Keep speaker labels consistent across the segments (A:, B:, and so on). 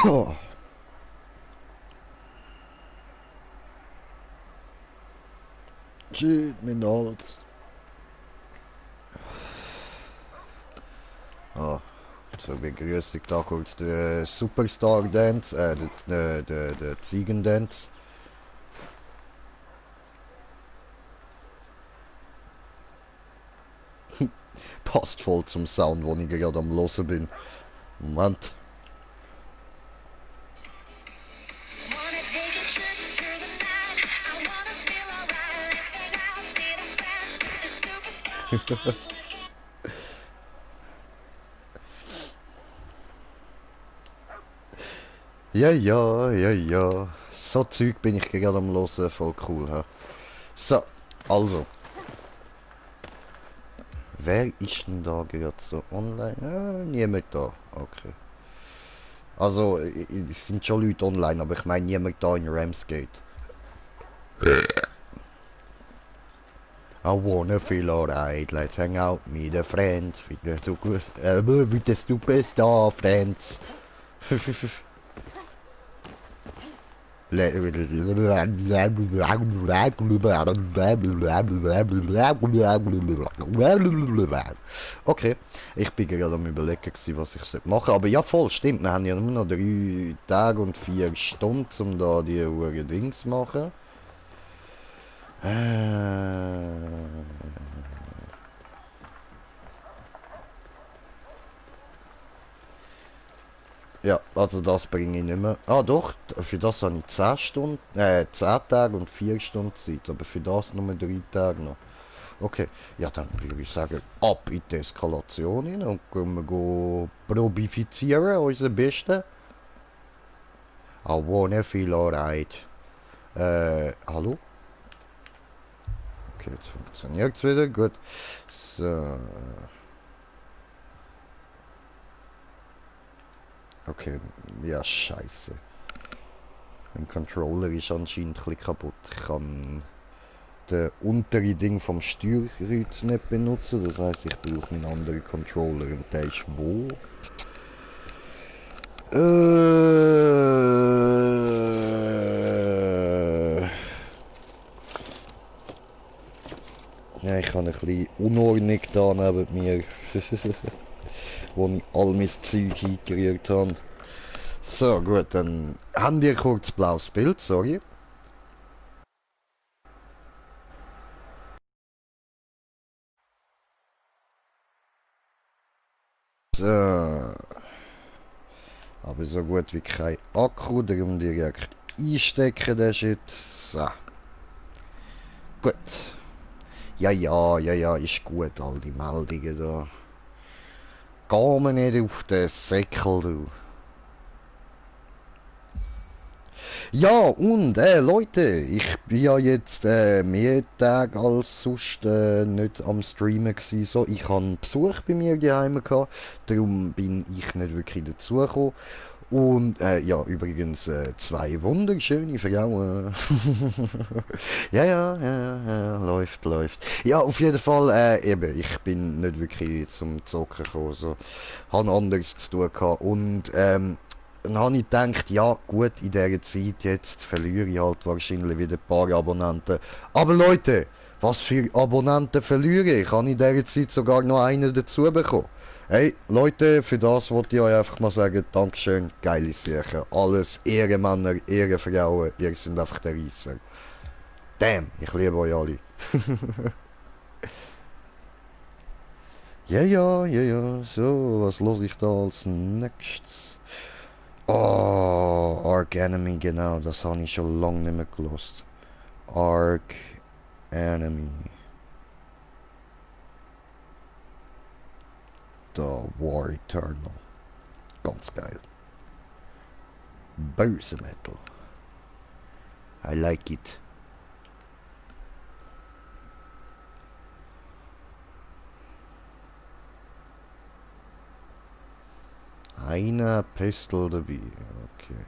A: Oh, shit, mein Hals. Ah, so begrüße ich da kurz den Superstar Dance, den Ziegendance. Passt voll zum Sound, den ich gerade am Hören bin. Moment. Ja, ja, ja, ja. So Zeug bin ich gerade am Hören, voll cool. He? So, also. Wer ist denn da gerade so online? Niemand da. Okay. Also, es sind schon Leute online, aber ich meine niemand da in Ramsgate. I wanna feel alright, let's hang out, meet a friend, with the superstar friends. Okay, ich bin gerade am überlegen, was ich machen sollte. Aber ja, voll, stimmt. Wir haben ja nur noch 3 Tage und 4 Stunden, um da die Uhr Dings zu machen. Ja, also das bringe ich nicht mehr. Ah doch, für das habe ich 10 Stunden, 10 Tage und 4 Stunden Zeit, aber für das nur 3 Tage noch. Okay, ja dann würde ich sagen, ab in die Eskalation hin und können wir go probifizieren, unsere Besten. I wanna feel alright. Hallo? Okay, jetzt funktioniert es wieder, gut. So. Okay, ja scheiße. Mein Controller ist anscheinend ein bisschen kaputt. Ich kann den untere Ding vom Steuerkreuz nicht benutzen. Das heisst, ich brauche einen anderen Controller und der ist wo? Ja, ich habe ein bisschen Unordnung da neben mir, wo ich all mein Zeug hingerührt habe. So, gut, dann haben wir kurz blaues Bild, sorry. So. Aber so gut wie kein Akku, darum direkt einstecken, der Shit. So. Gut. Ja, ja, ja, ja, ist gut, all die Meldungen da. Geh mir nicht auf den Säckel, du. Ja, und, Leute, ich bin ja jetzt mehr Tage als sonst nicht am Streamen gewesen, so. Ich hatte Besuch bei mir daheim gehabt, darum bin ich nicht wirklich dazugekommen. Und ja, übrigens 2 wunderschöne Frauen. Ja, ja, ja, ja, läuft, läuft. Ja, auf jeden Fall, eben, ich bin nicht wirklich zum Zocken gekommen, so. Habe anderes zu tun gehabt. Und dann habe ich gedacht, ja gut, in dieser Zeit jetzt verliere ich halt wahrscheinlich wieder ein paar Abonnenten. Aber Leute, was für Abonnenten verliere ich? Ich habe in dieser Zeit sogar noch einen dazu bekommen. Hey, Leute, für das wollte ich euch einfach mal sagen, Dankeschön, geile Sache. Alles Ehrenmänner, Ehrenfrauen, ihr seid einfach der Reisser. Damn, ich liebe euch alle. Ja, ja, ja, ja, so, was los ich da als nächstes? Oh, Arc Enemy, genau, das habe ich schon lange nicht mehr gelost. Arc Enemy. Da War Eternal. Ganz geil. Böse Metal. I like it. Eine Pistol dabei, okay.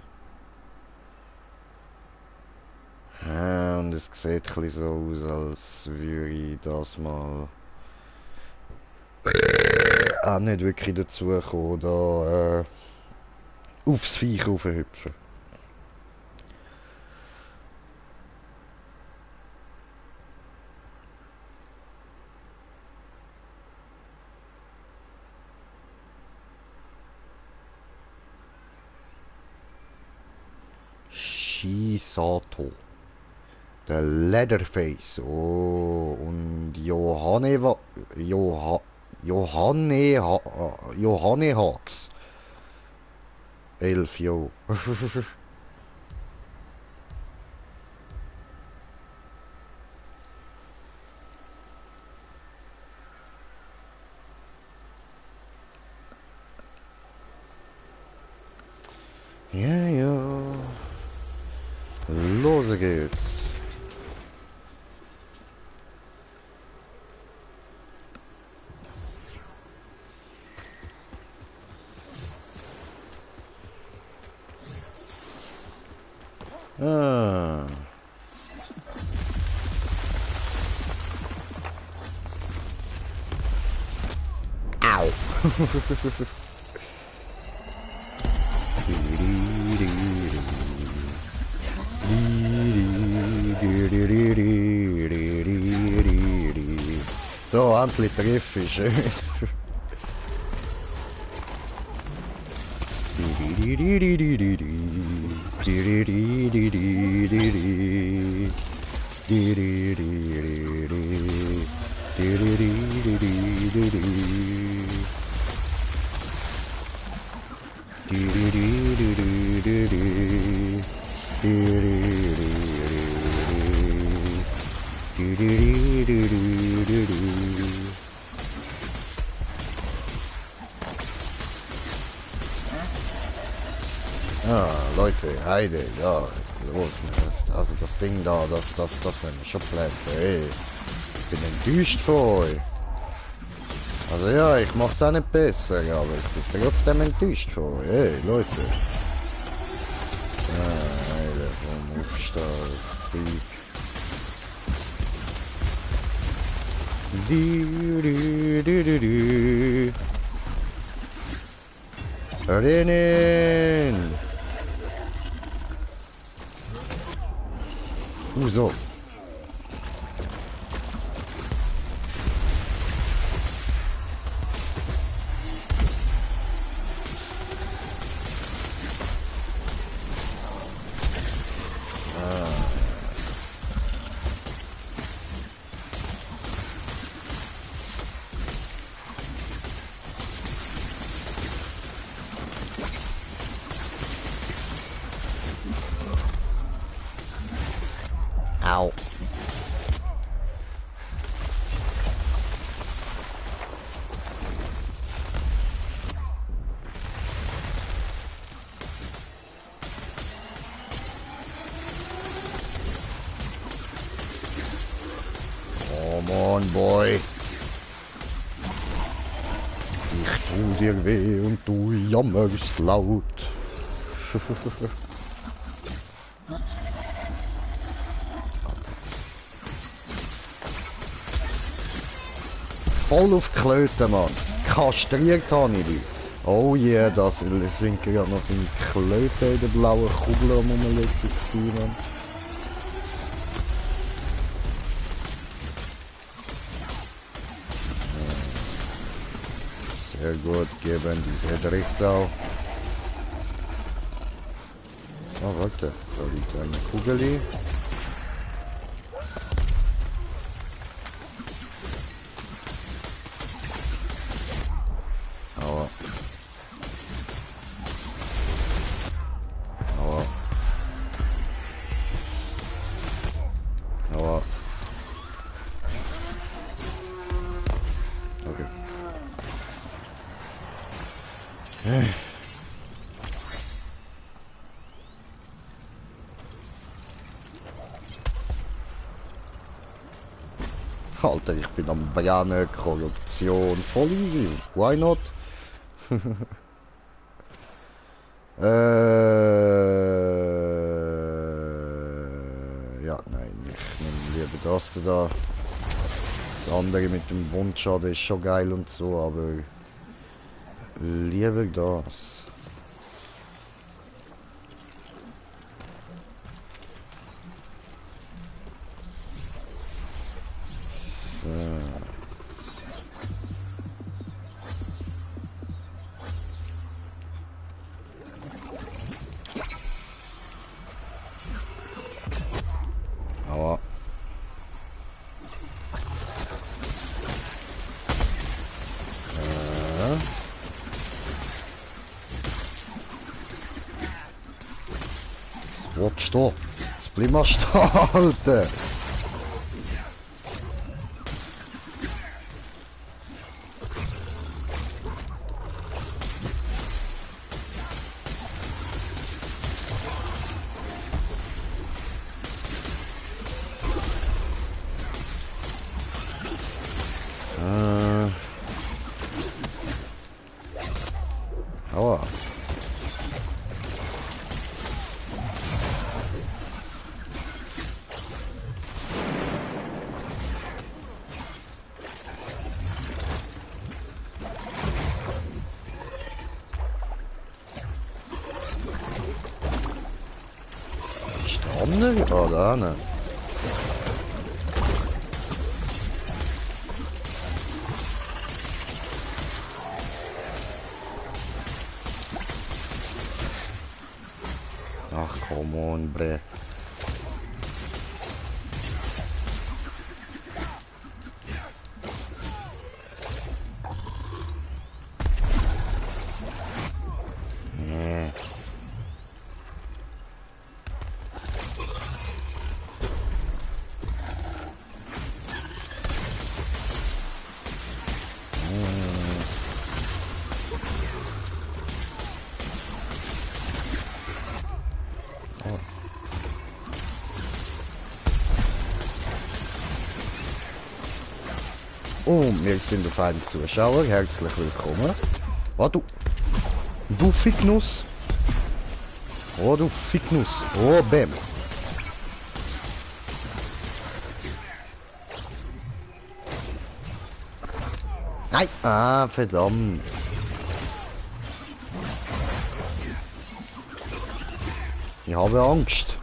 A: Ja, und es sieht ein bisschen so aus, als würde ich das mal auch nicht wirklich dazu kommen, da aufs Viech raufhüpfen. Shisato. Der Leatherface. Oh, und Johanne Hawks. 11, jo. Ja, ja. Los geht's. Ah. Au. So, endlich Griff ist schön. Ah, Leute, Heide, ja, los, also das Ding da, das werden wir schon planen, ey. Ich bin enttäuscht von euch. Also ja, ich mach's auch nicht besser, ja, aber ich bin trotzdem enttäuscht von euch, ey, Leute. Ah, Alter, vom Aufstehen, das Sieg. Rennen! So. Au. Come on, boy. Ich tu dir weh und du jammerst laut. Voll auf die Klöte, Mann. Kastriert habe ich dich. Oh yeah, das sind ja noch seine Klöte in der blauen Kugel am Rumliegen gewesen, Mann. Sehr gut, geben diese Drecksau. Oh, warte, da liegt eine Kugel. Aua. Aua. Aua. Okay. Alter, ich bin am Brennen, Korruption, voll easy. Why not? Ja, nein, ich nehme lieber das da. Das andere mit dem Wundschaden ist schon geil und so, aber lieber das. Watsch da. Jetzt bleib mal stehen, Alter. Aua. Ist der andere? Ah, da ne. Ach, come on, bre. Nee. Und wir sind auf einen Zuschauer. Herzlich willkommen. Oh, du Ficknuss. Oh, du Ficknuss. Oh, bam. Nein. Ah, verdammt. Ich habe Angst.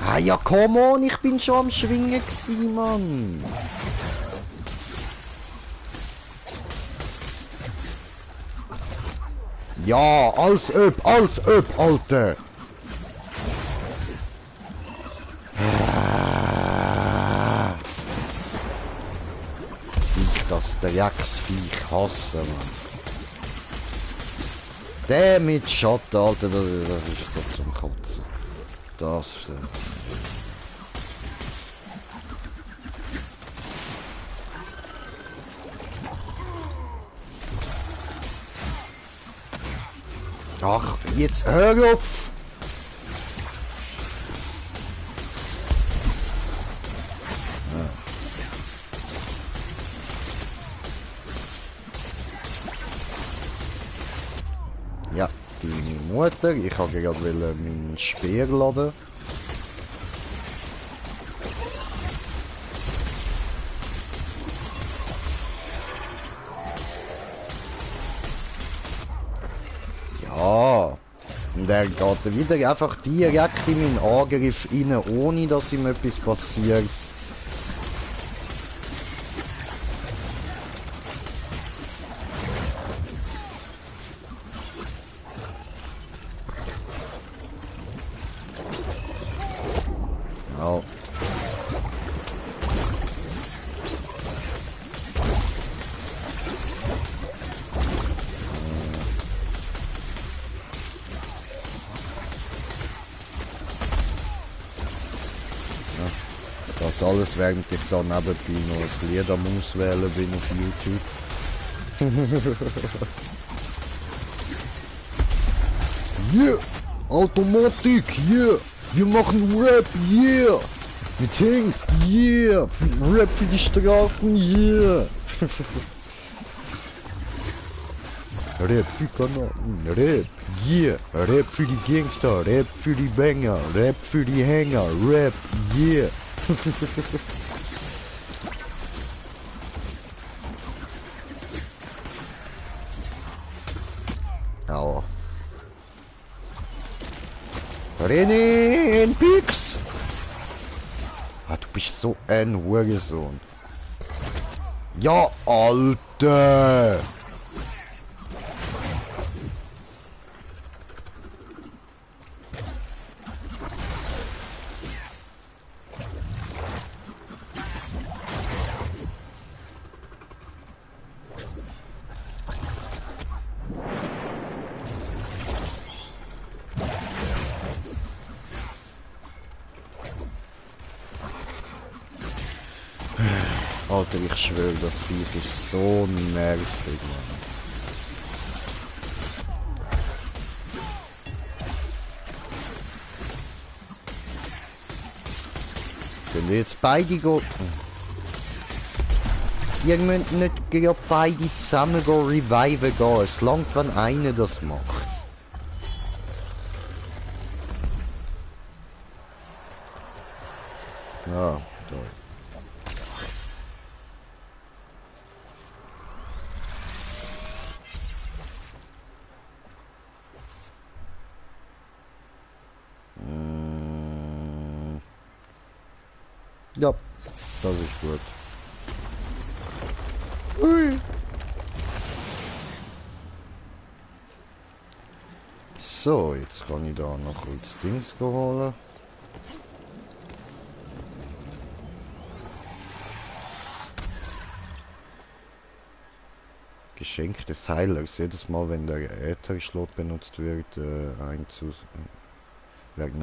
A: Ah ja, come on, ich bin schon am Schwingen gewesen, Mann. Ja, als ob, Alter. Ich das Drecksviech hasse, Mann. Der mit Schatten, Alter, das ist so zum Kotzen. Das... Ach, jetzt hör auf! Ja, deine Mutter. Ich habe gerade meinen Speer laden. Ja. Und er geht wieder einfach direkt in meinen Angriff rein, ohne dass ihm etwas passiert. Ja. Das alles, während ich da nebenbei noch ein Lied am Auswählen bin auf YouTube. Yeah! Automatik, yeah! Wir machen Rap, yeah! Mit Hengst, yeah! Rap für die Straßen, yeah! Rap für Kanaken, Rap, yeah! Rap für die Gangster, Rap für die Banger, Rap für die Hänger, Rap, yeah! Aua. René in Pix! Ah, du bist so ein Hurensohn. Ja, Alter! Alter, ich schwöre, das Viech ist so nervig, Mann. Wenn wir jetzt beide gehen... Ihr müsst nicht gerade beide zusammen reviven gehen. Es langt, wenn einer das macht. Ja, da. Ja, das ist gut. Ui. So, jetzt kann ich da noch kurz Dings holen. Geschenk des Heilers. Jedes Mal, wenn der Ätherschlot benutzt wird, werden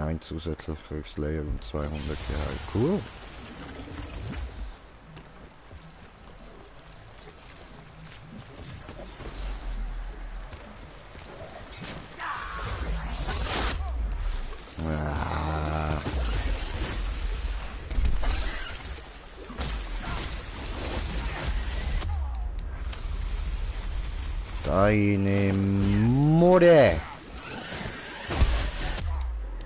A: ein zusätzlicher Slayer und 200 geheilt. Cool. Ah. Deine Mutter!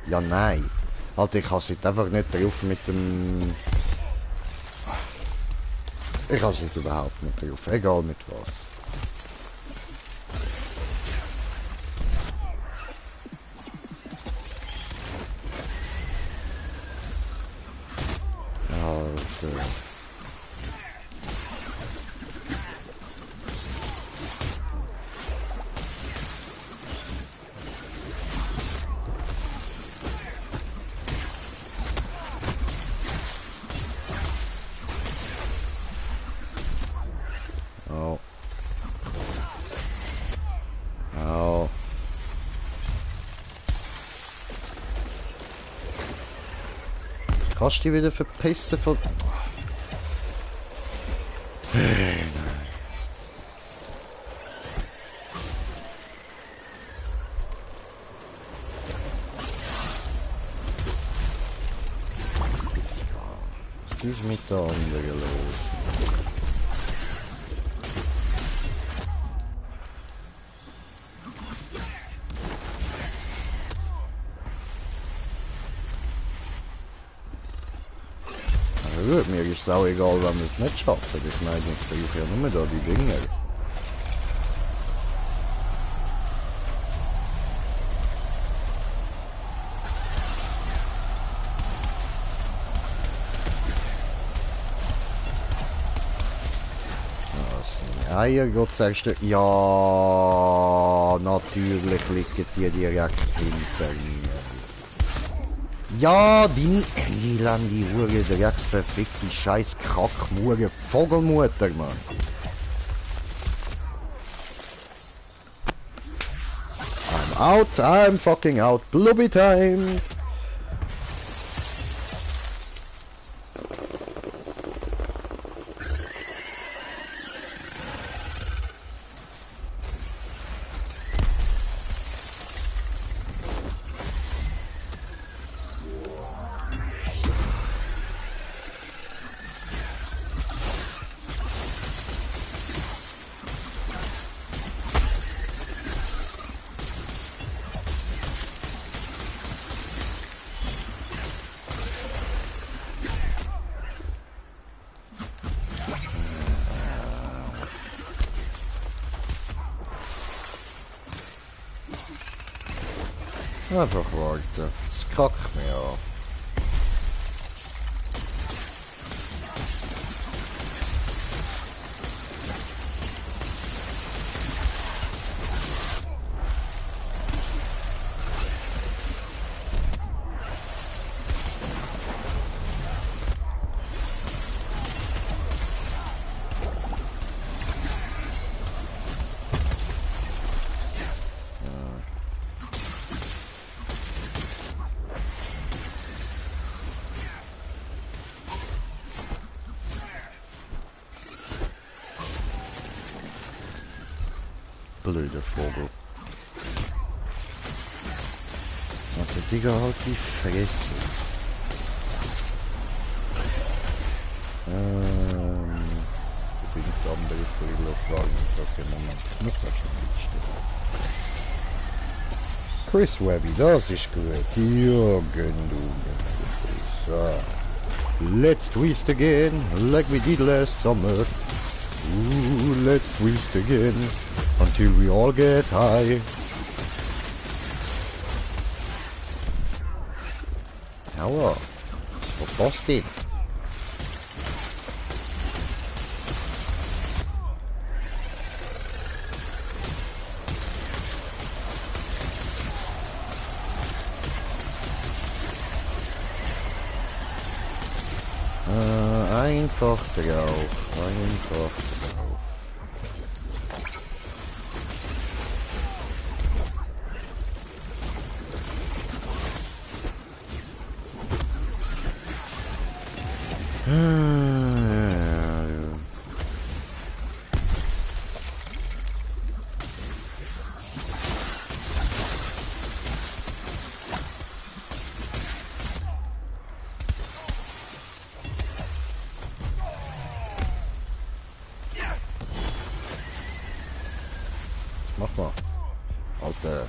A: Ja, nein. Alter, ich hasse jetzt einfach nicht drauf mit dem... Ich hasse es überhaupt nicht drauf, egal mit was. Alter. Oh. Oh. Kannst du dich wieder verpissen von... Was ist mit der anderen los? Gut, mir ist es auch egal, wenn wir es nicht schaffen. Ich meine, ich brauche ja nur da die Dinger. Eier, Gott sagst du, ja, natürlich liegen die direkt hinter mir. Ja, deine elende Hure, der jetzt verfickte scheiß Kackmure Vogelmutter, Mann. I'm out, I'm fucking out, Blubby time. Einfach warten. Es kackt mich an. blöde Vogel. Warte, Digga, halt die Fresse. Bedingt am Bericht fragen. Okay, Moment. Muss das schon nicht stehen. Chris Webby, das ist gut. Ja, gönn du mir. So. Let's twist again, like we did last summer. Ooh, let's twist again, until we all get high. Aua, was passt denn? Einfach drauf, einfach drauf. Mach mal. Alter.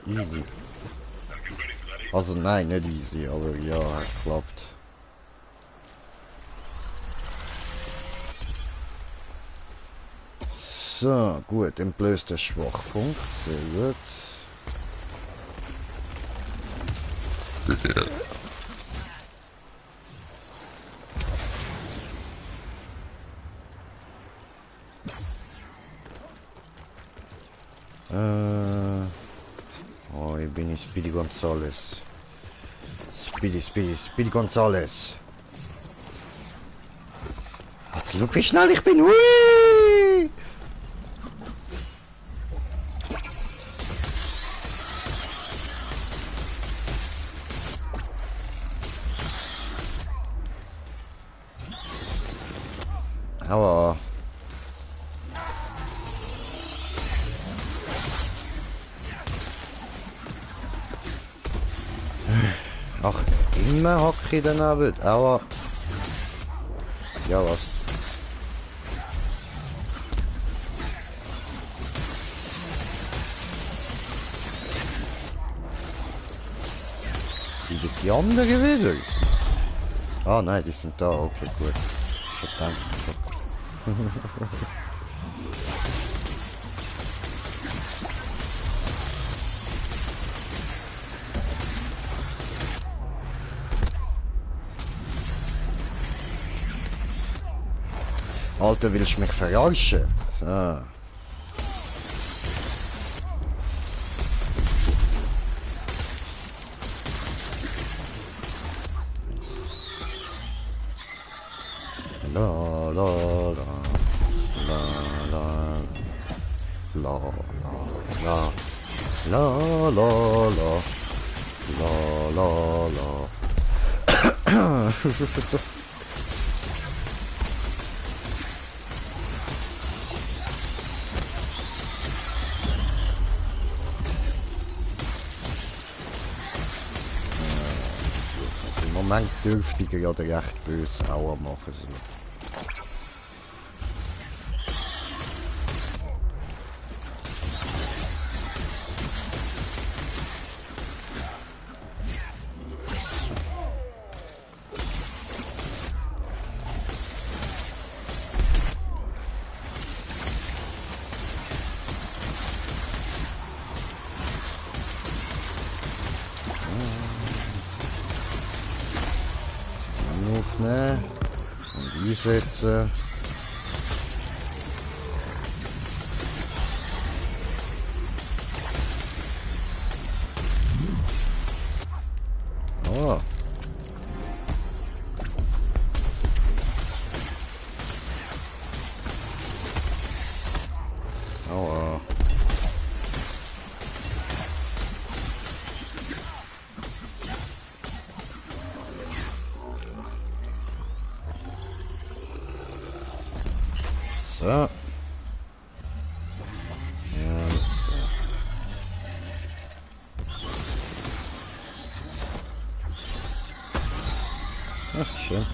A: Easy. Also nein, nicht easy, aber ja, es klappt. So, gut, entblößt der Schwachpunkt, sehr gut. Oh, hier bin ich Speedy Gonzales. Speedy Gonzales. Warte, look wie schnell ich bin. Hui! Aua. Ach, immer hocke ich daneben. Aua. Ja, was? Die anderen wieder? Ah nein, die sind da. Okay, gut. Verdammt. Alter, willst du mich verarschen? So. La la la la la la la la la la la Im Moment dürfte ich gerade recht böse Aua machen. So. Aufnehmen und einsetzen. Ah. Aua. So. Ja, so. Ach, schön.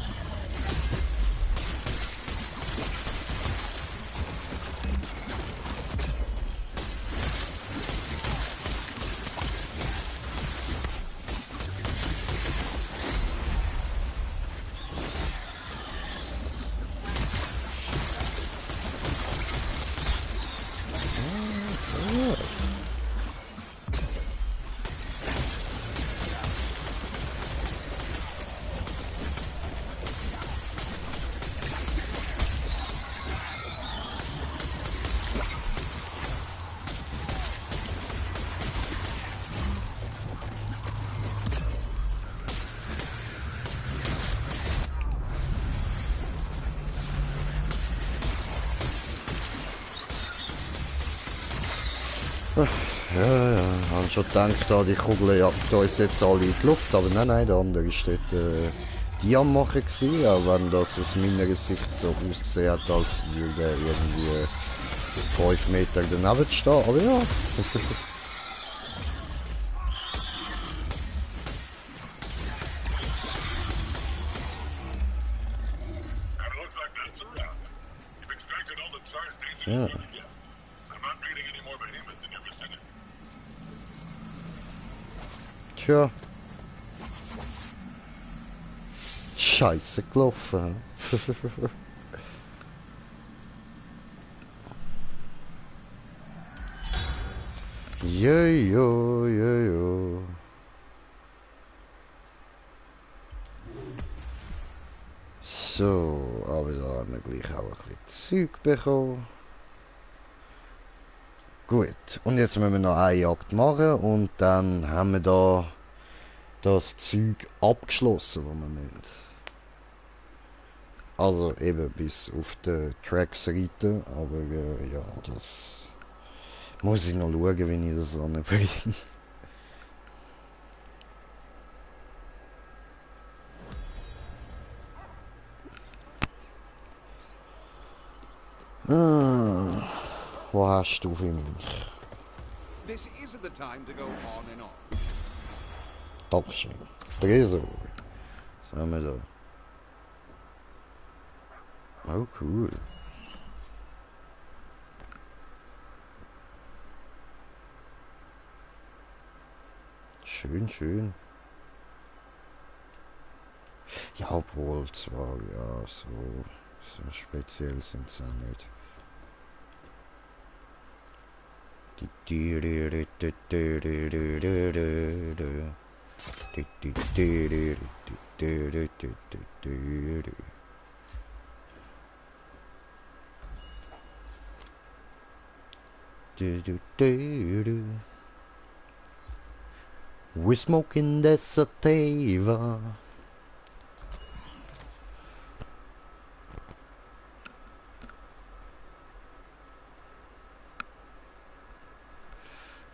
A: Ja, ja, habe schon gedacht, da die Kugel jagt uns jetzt alle in die Luft, aber nein, der andere ist dort die am Machen gewesen, auch wenn das aus meiner Sicht so ausgesehen hat, als würde er irgendwie 5 Meter daneben stehen, aber ja. Ja. Tja. Scheiße gelaufen. Jojo, jojo. So, aber da haben wir gleich auch ein bisschen Zeug bekommen. Gut, und jetzt müssen wir noch eine Jagd machen und dann haben wir da das Zeug abgeschlossen, was wir müssen. Also eben bis auf die Tracks reiten, aber ja, das muss ich noch schauen, wie ich das anbringe. Ah, wo hast du für mich?
B: This isn't the time to go on and on.
A: Dankeschön. Tresor. Was haben wir da? Oh, cool. Schön, schön. Ja, obwohl zwar, ja, so speziell sind sie auch nicht. We're smoking the sativa.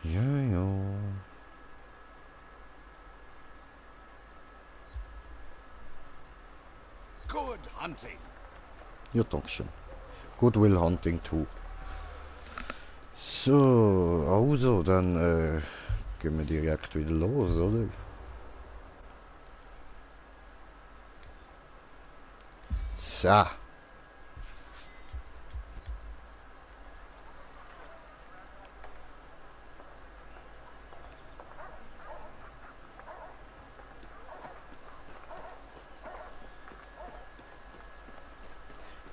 A: Ja, ja.
B: Good hunting.
A: Ja, dankeschön. Goodwill Hunting too. So, also, dann gehen wir direkt wieder los, oder? So.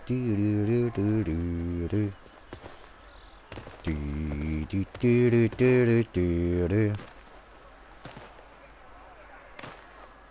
A: Du, du, du, du, du, du. Du, du, du, du, du, du, du.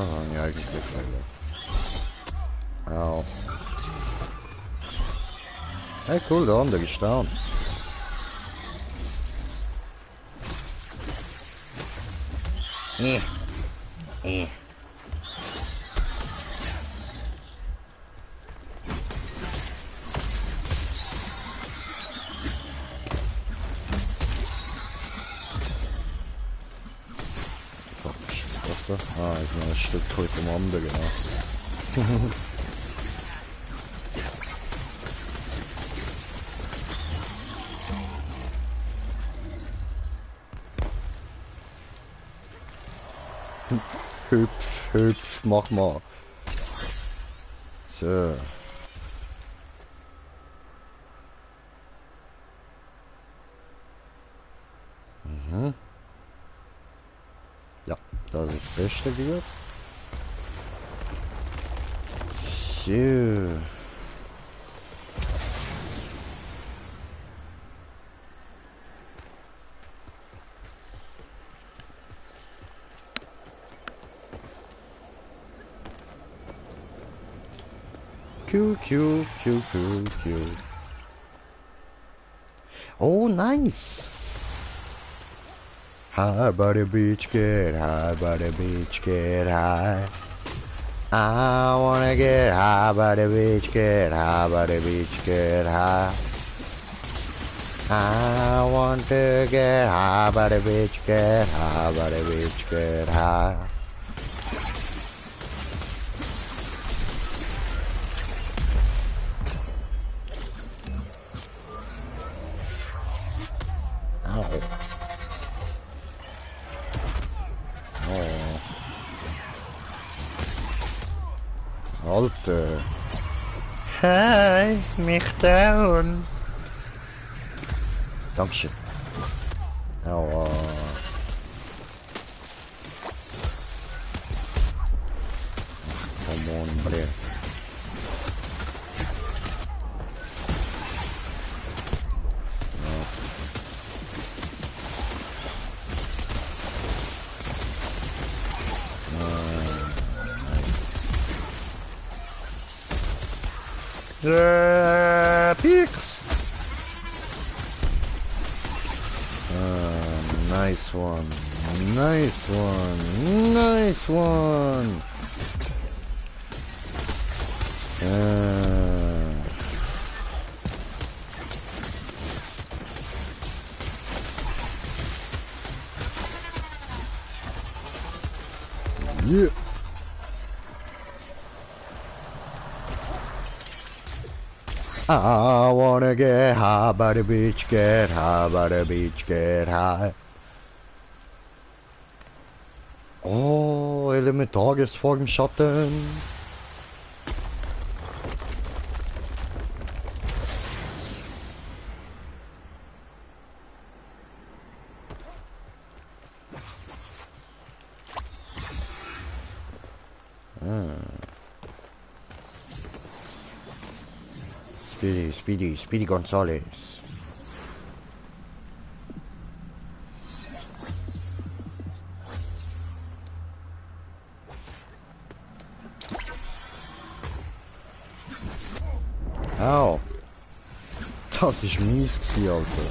A: Oh, ja, eigentlich wollen. Au. Hey, cool, der andere ist down. Eh. Was da? Ah, ist noch ein Stück heute vom anderen, genau. Hüpf, hüpf, mach mal. So. Mhm. Ja, das ist das Beste wird. So. Cool. Oh, nice. High by the beach, get high by the beach, get high. I wanna get high by the beach, get high by the beach, get high. I want to get high by the beach, get high by the beach, get high. Alter. Hi, mich down. Dankeschön. Aua. Come on, bre. Peaks. Nice one. Nice one. Nice one. Yeah. I wanna get high by the beach, get high by the beach, get high. Oh, Elementages Schatten. Speedy Gonzales. Au. Das ist mies gewesen, Alter.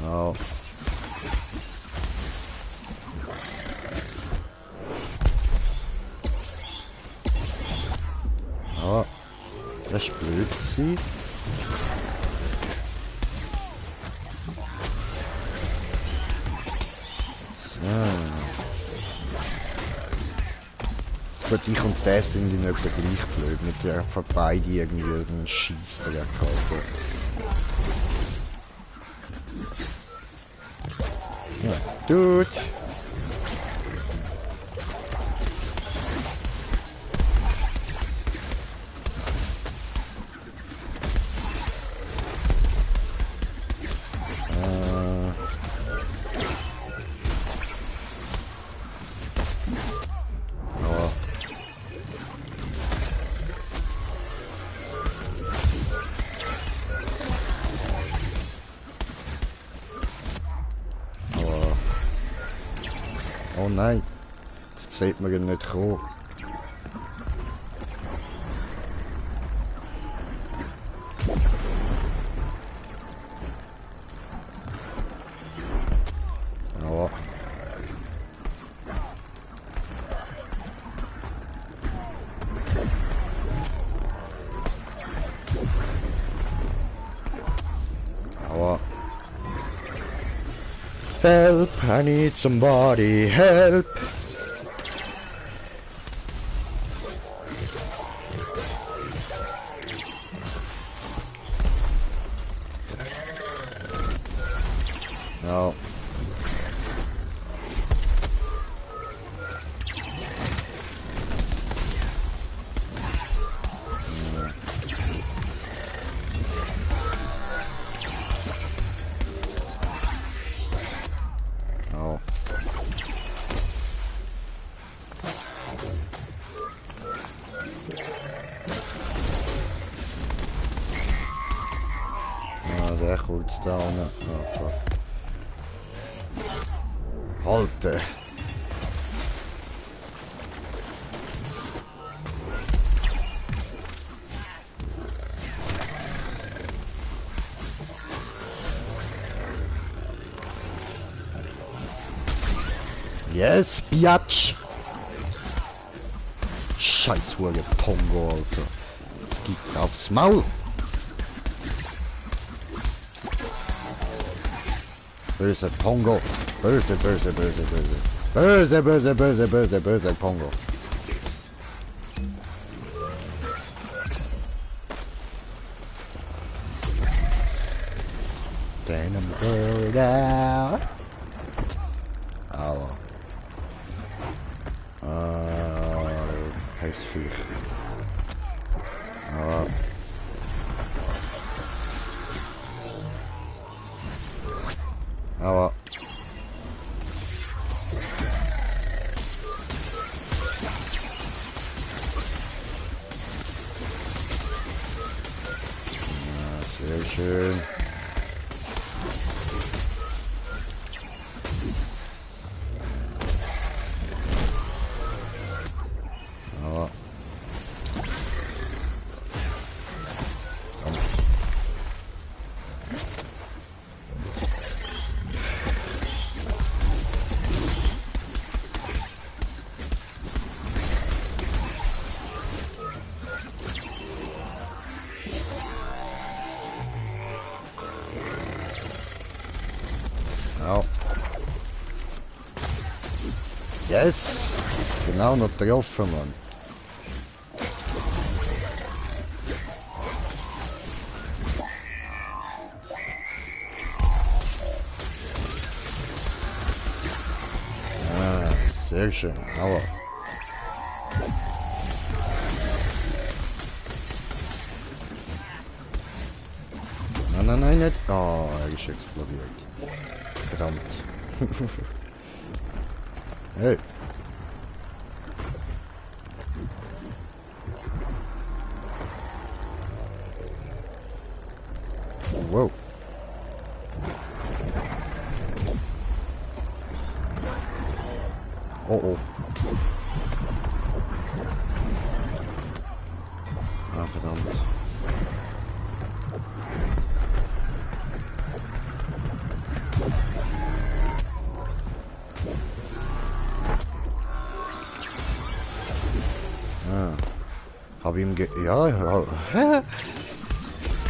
A: Au. Ah, das ist blöd gewesen. Gut, ich und der sind in etwa gleich blöd. Mit der einfach beide irgendwie einen Scheissdreck haben. Ja, Dude! Oh nein. Das sieht man ja nicht kommen. Ja. Aber help, I need somebody, help. Ja. Ja. Ja, der kommt da unten. Oh, fuck. Halte! Yes, Biatch! Scheiß Hure Pongo, Alter. Das gibt's aufs Maul! Böse Pongo! Böse, böse, böse, böse. Böse, böse, böse, böse, böse Pongo. Then I'm good out. Aua. Huisvier. Aua. Aua. Sehr schön. Aber ja. Yes! Genau noch getroffen, Mann. Ah, sehr schön. Aber. Nein, nein, nein, nicht. Oh, er ist explodiert. Verdammt. Hey. Wow. Oh oh. Ah, verdammt. Hab ihm ja, ja.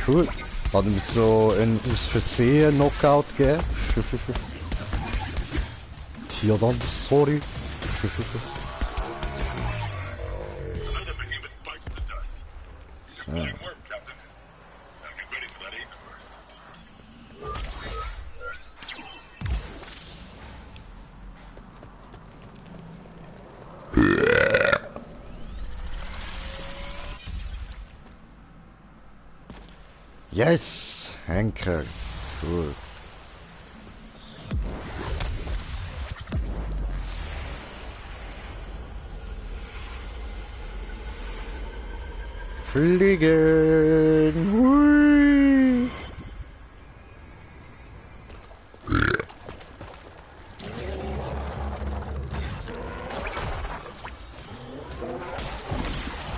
A: Cool. Hat ihm so ein aus Versehen Knockout gegeben. Ja dann, sorry.
C: Another behemoth bites the dust. You're pulling worm, Captain. Now get ready for that Aether burst.
A: Yes! Henker. Cool. Fliegen! Hui!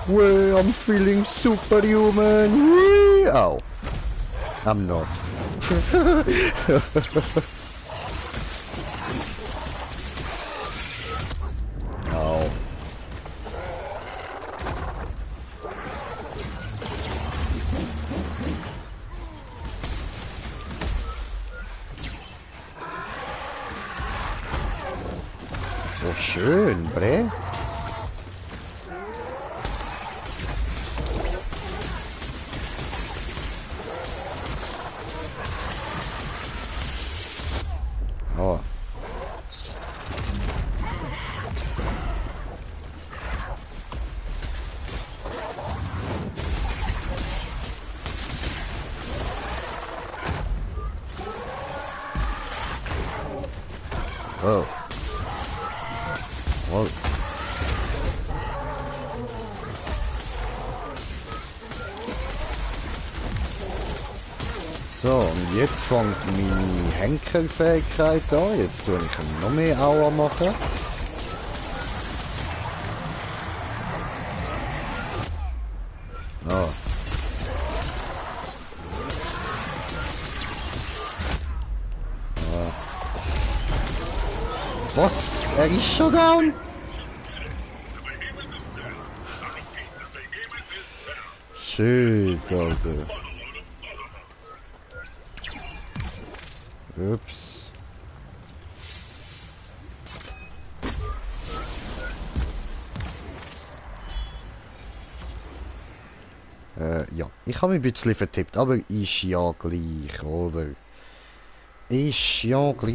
A: Whoa, I'm feeling superhuman. Whee! Ow. I'm not. Ow. Oh, schön, bre. Oh. Oh. Oh. So, und jetzt fängt meine Henkerfähigkeit an. Jetzt tue ich ihm noch mehr Aua machen. Ah. Was? Er ist schon down?
C: The behemoth is down. I repeat, the behemoth is down.
A: Shit, Alter.
C: What a load of motherhods.
A: Ups. Ja, ich habe mich ein bisschen vertippt, aber ist ja gleich, oder? Ist ja gleich.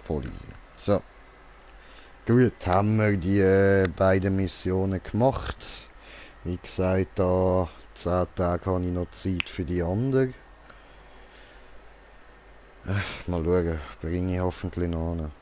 A: Voll easy. So. Gut, haben wir die beiden Missionen gemacht. Wie gesagt, da 10 Tage habe ich noch Zeit für die andere. Mal schauen, bringe ich hoffentlich noch an.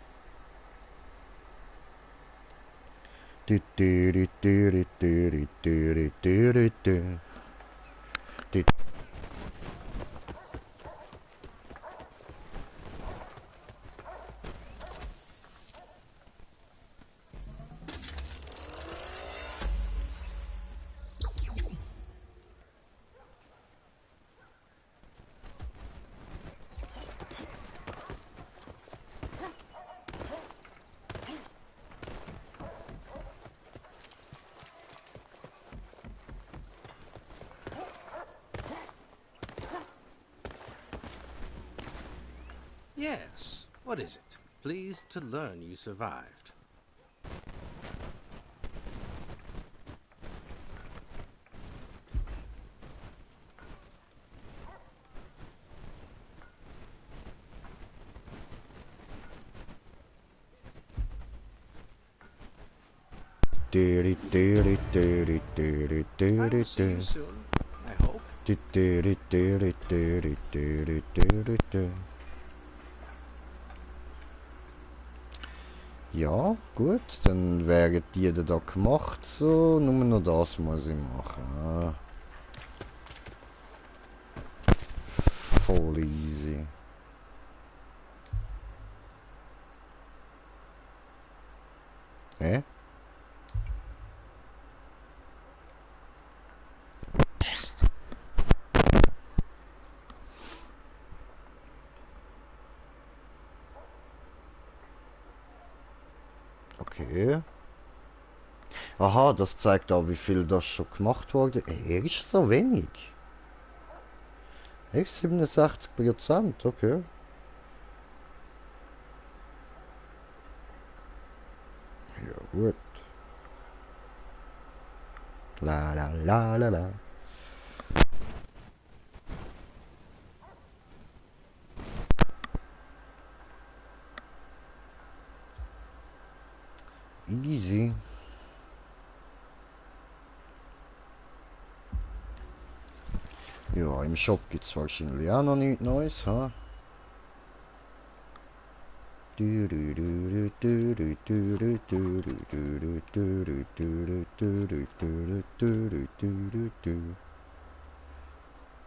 D: Yes. What is it? Pleased to learn you survived. I will see you soon, I hope.
A: Ja, gut, dann wären die da gemacht, so, nur noch das muss ich machen. Ah. Voll easy. Hä? Okay. Aha, das zeigt auch, wie viel das schon gemacht wurde. Er ist so wenig. Echt 67%, okay. Ja, gut. La la la la la. Easy. Ja, im Shop gibt es wahrscheinlich auch noch nichts Neues, ha?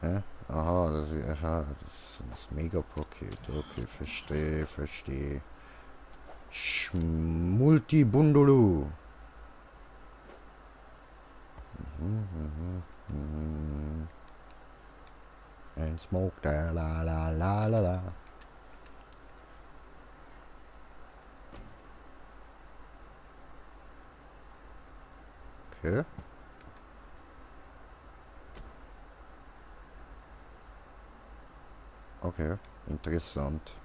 A: Hä? Aha, das ist das Megapaket. Okay, verstehe, verstehe. Multibundulu. And smoke da la la la la la. Okay. Okay, interessant.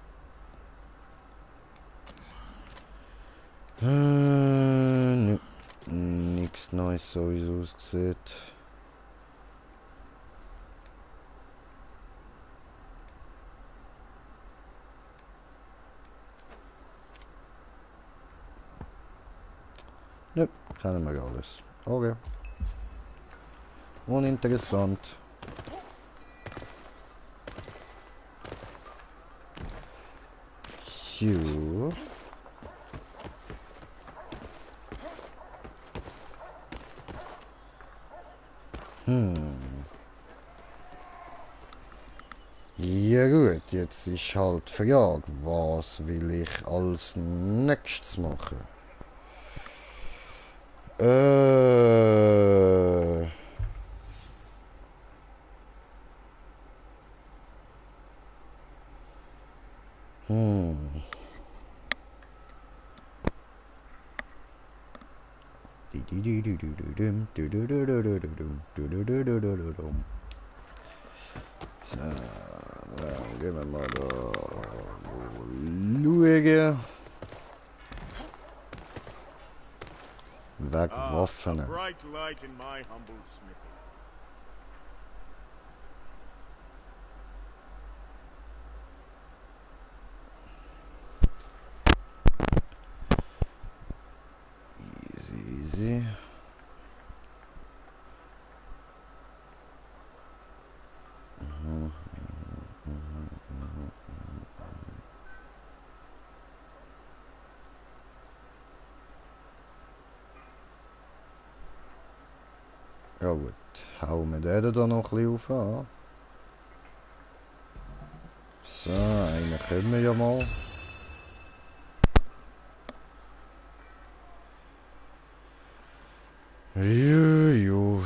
A: Nö. Nix Neues, so wie es sieht. Nö, kennen wir alles. Okay. Uninteressant. So. Ja gut, jetzt ist halt die Frage, was will ich als nächstes machen? So, dann gehen wir mal da schauen. Wegwaffen.
C: A bright light in my humble smithy.
A: Easy, easy. Ja gut, hauen wir den da noch ein bisschen auf an. So, einen können wir ja mal. Juju.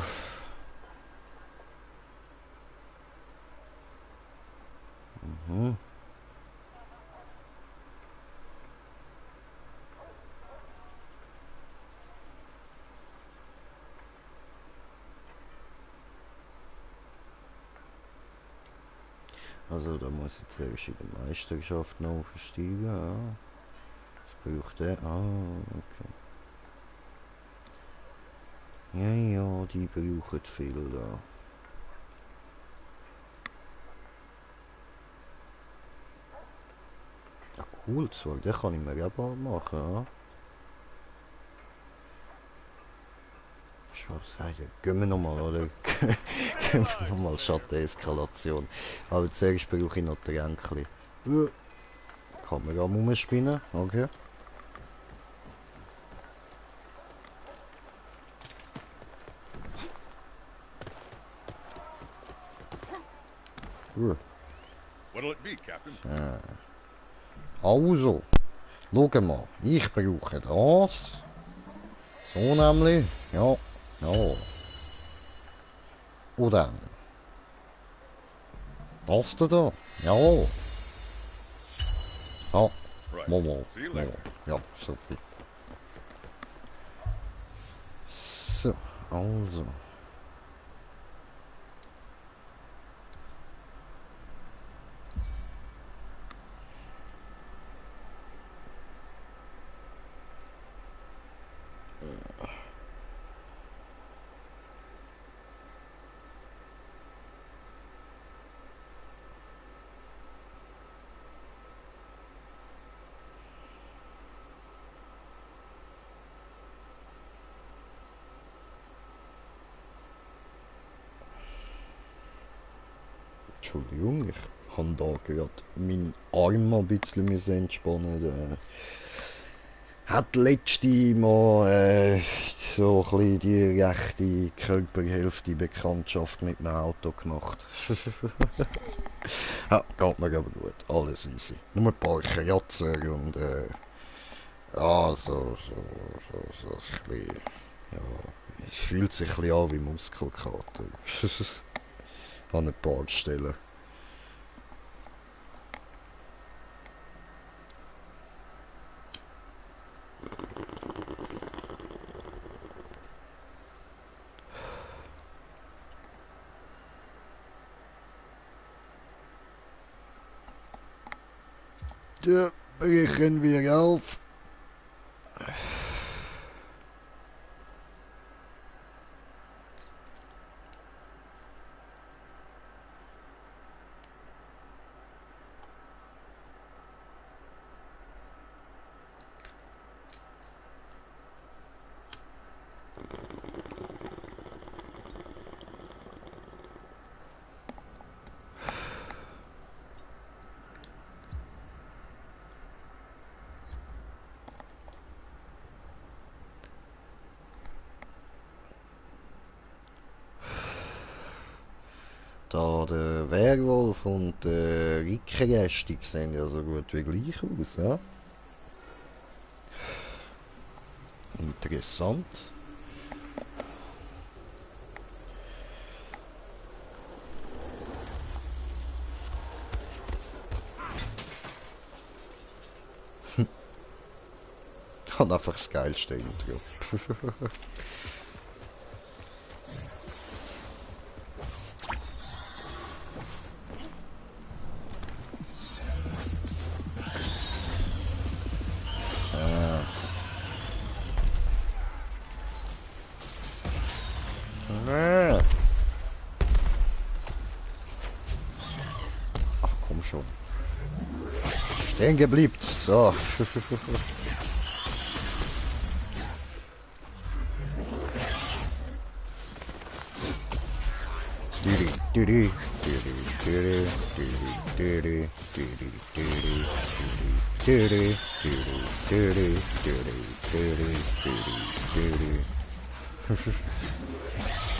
A: Also da muss jetzt erst in der Meisterschaft noch aufsteigen. Ja. Was braucht der? Ah, okay. Ja, ja, die brauchen viel da. Ja, cool, zwar, den kann ich mir ja bald machen. Ja. Schwarzheide. Gehen wir nochmal, oder? Gehen wir nochmal Schatten-Eskalation. Aber zuerst brauche ich noch Tränkchen. Kamera umspinnen, okay.
C: What'll it be, Captain?
A: Also, schau mal, ich brauche das. So nämlich, ja, ja. Und dann. Das da, ja. Ja,
C: Right.
A: Momo,
C: See you
A: Momo.
C: later.
A: Ja, so viel. So, also. Entschuldigung, ich habe da gerade meinen Arm ein bisschen entspannen. hat letzte Mal so ein bisschen die rechte Körperhälfte Bekanntschaft mit dem Auto gemacht. Ja, geht mir aber gut, alles easy. Nur ein paar Kratzer und ja, so ein bisschen, ja, es fühlt sich ein bisschen an wie Muskelkater. An ein paar Stellen. Ja, brechen wir auf. Da der Werwolf und der Rickenreste sehen ja so gut wie gleich aus, ja? Interessant. Hat einfach das geilste Intro. Ach komm schon. Stehen geblieben. So.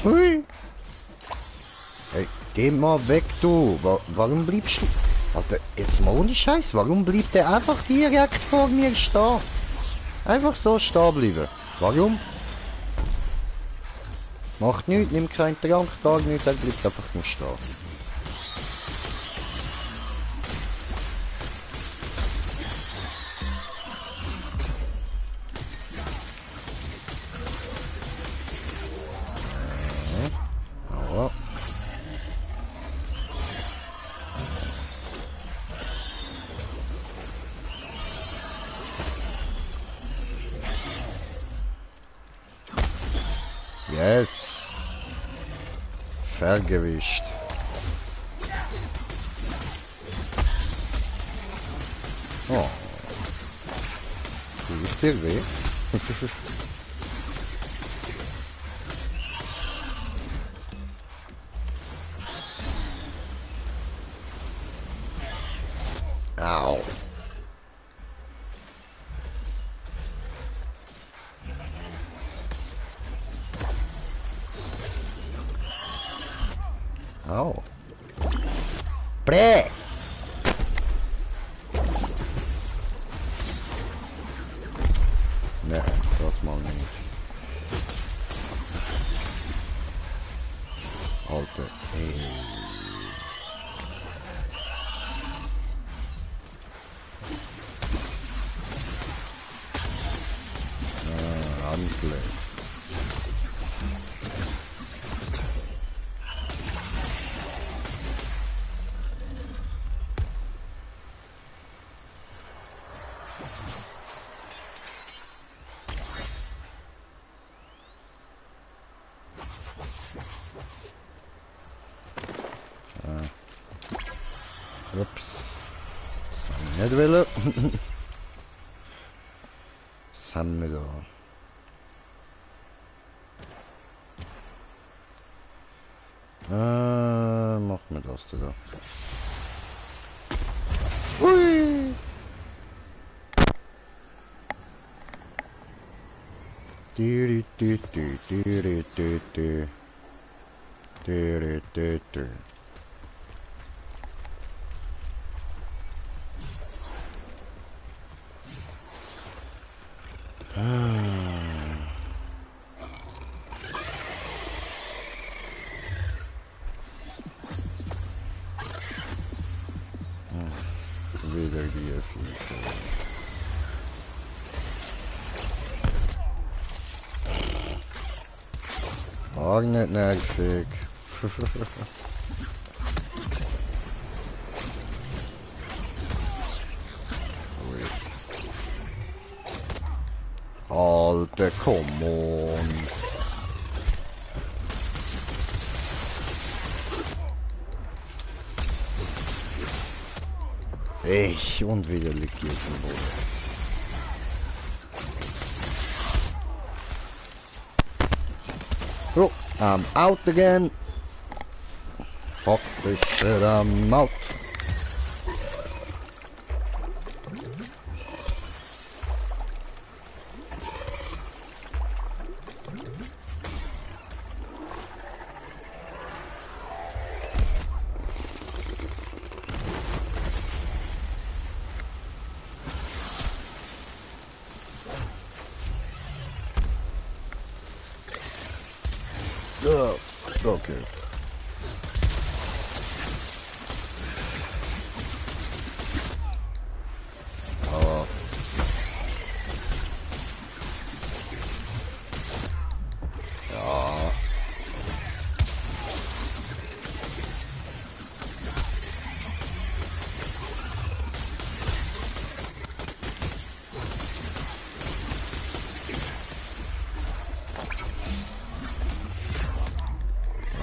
A: Hui. Hey, geh mal weg, du. Warum bleibst du... Alter, jetzt mal ohne Scheiß. Warum bleibt der einfach direkt vor mir stehen? Einfach so stehen bleiben. Warum? Macht nichts, nimmt keinen Trank, gar nichts, er bleibt einfach nur stehen. Aber... Yes! Vergewischt. Oh. Tut dir weh? Au. Au. Prä! Ne, das mal nicht. Alter, ey. Handle. Ups. Das haben wir nicht wollen. Was haben wir da? Machen wir das da. Hui! Du, du, du, du, du, du, du. Du, du, du, du. Wieder die Viecher. Auch nicht nervig. Alter, come on. Ich und wieder liegt hier auf dem Boden. So, I'm out again. Fuck this shit, I'm out. Oh, okay. Oh. Ja.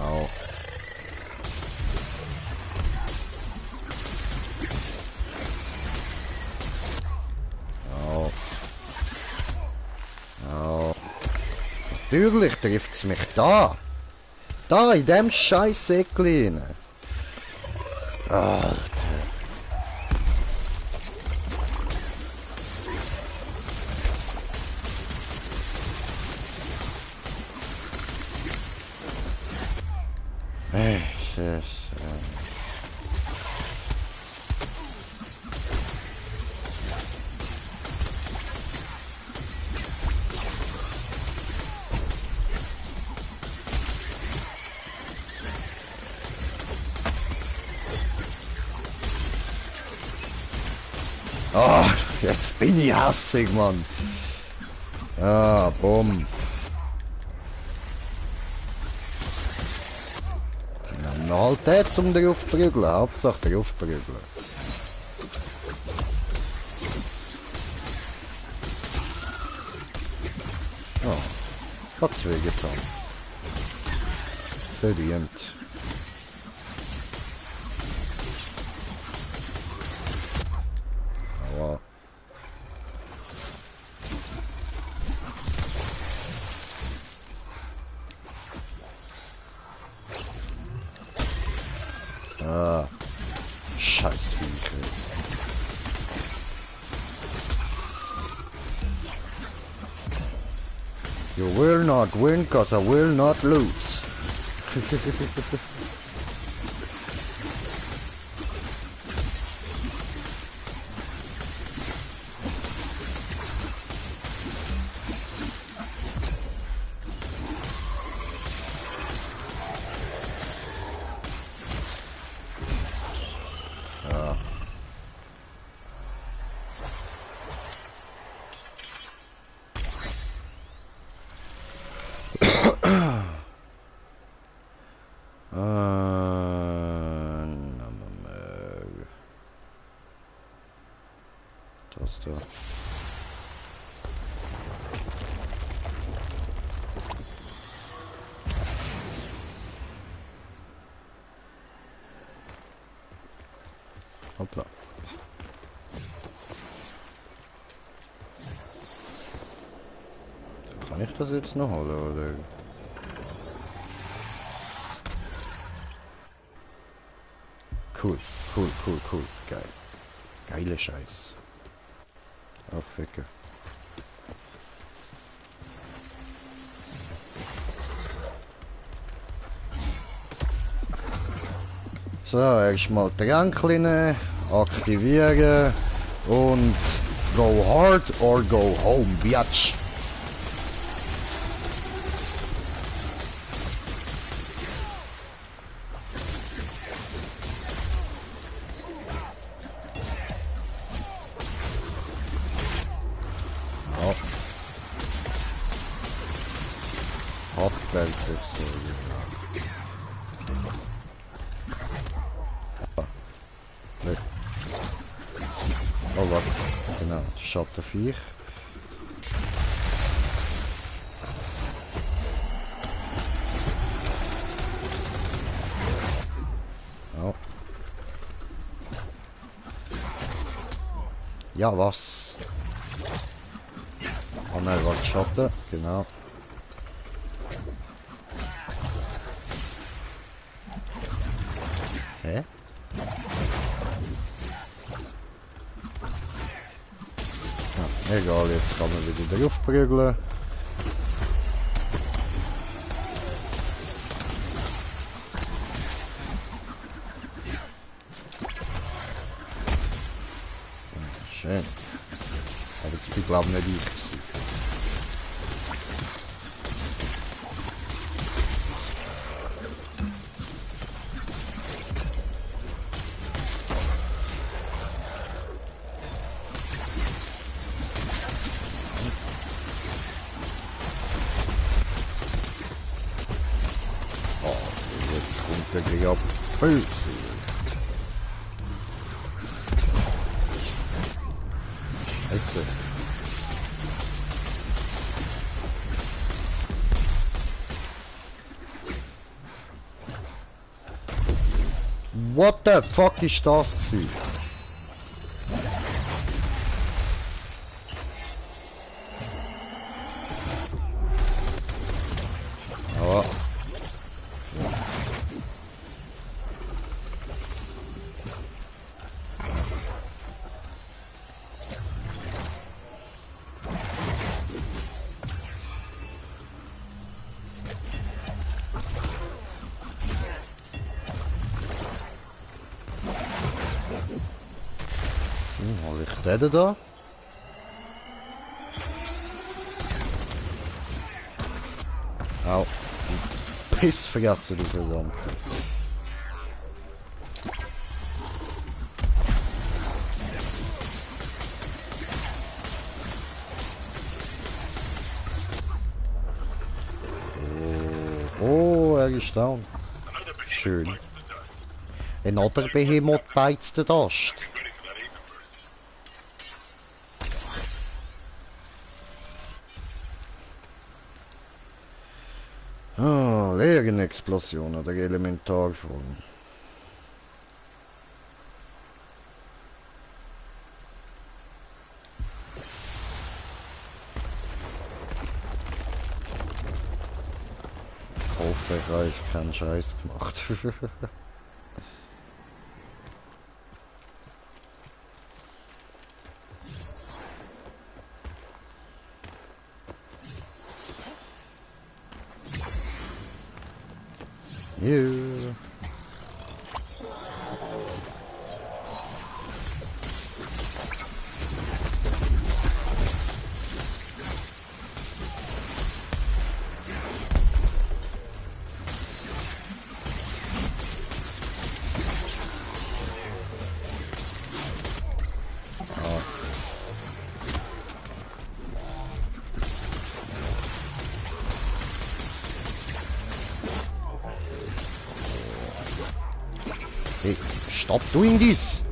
A: Au. Au. Au. Natürlich trifft es mich da. Da, in dem scheiß Säckchen. Alter. Echt, oh, jetzt bin ich hassig, Mann. Ah, bumm. Ja, halt den zum drauf prügeln. Hauptsache drauf prügeln. Oh, hat's wehgetan. Verdient. Aua. Ah, scheiß Viecher. You will not win, cause I will not lose. Das da. Hoppla. Kann ich das jetzt noch holen, oder? Cool, cool, cool, cool. Geil. Geile Scheiß. Aufwecken. So, erstmal Tränkchen aktivieren und go hard or go home, Biatch. Ja. Hat der sich so. Oh, warte. Genau, Schattenviech. Oh. Ja, was? Oh nein, warte, Schatten. Genau. Hä? Ja, egal, jetzt kann man wieder drauf prügeln. Schön. Aber ich bin glaube nicht ich gewesen. Jetzt kommt der gleich ab. Böse. Scheiße. What the fuck ist das gewesen? Aber hol ich den da? Au. Piss vergessen, du verdammt. Oh, er ist down.
C: Another behemoth
A: Schön.
C: bites the dust.
A: Another Behemoth bites the dust.
C: Ready for that Aether burst.
A: Ah, Legenexplosion oder Elementarform. Ich hoffe, ich habe jetzt keinen Scheiß gemacht. Yeah. Hey, stop doing this!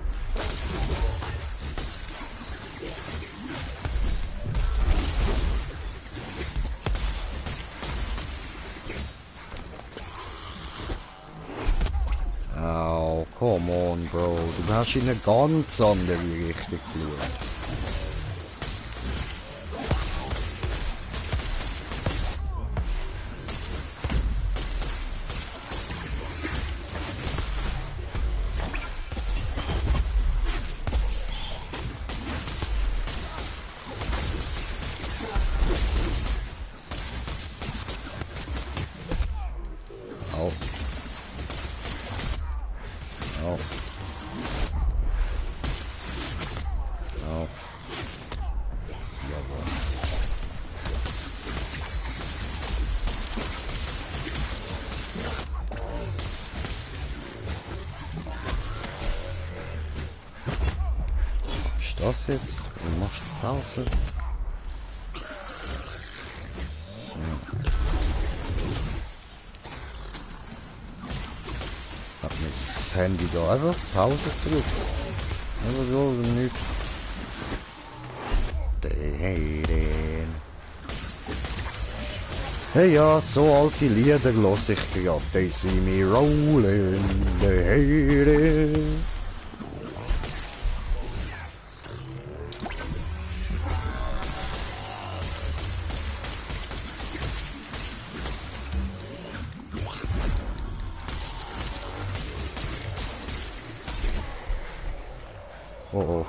A: Oh, come on, Bro. Du hast in eine ganz andere Richtung geschaut. das jetzt? Du machst Pause. Hat mir das Handy da einfach Pause gedrückt. Einfach so, nicht. Hey ja, so alte Lieder los ich grad. They see me rolling. Oh oh.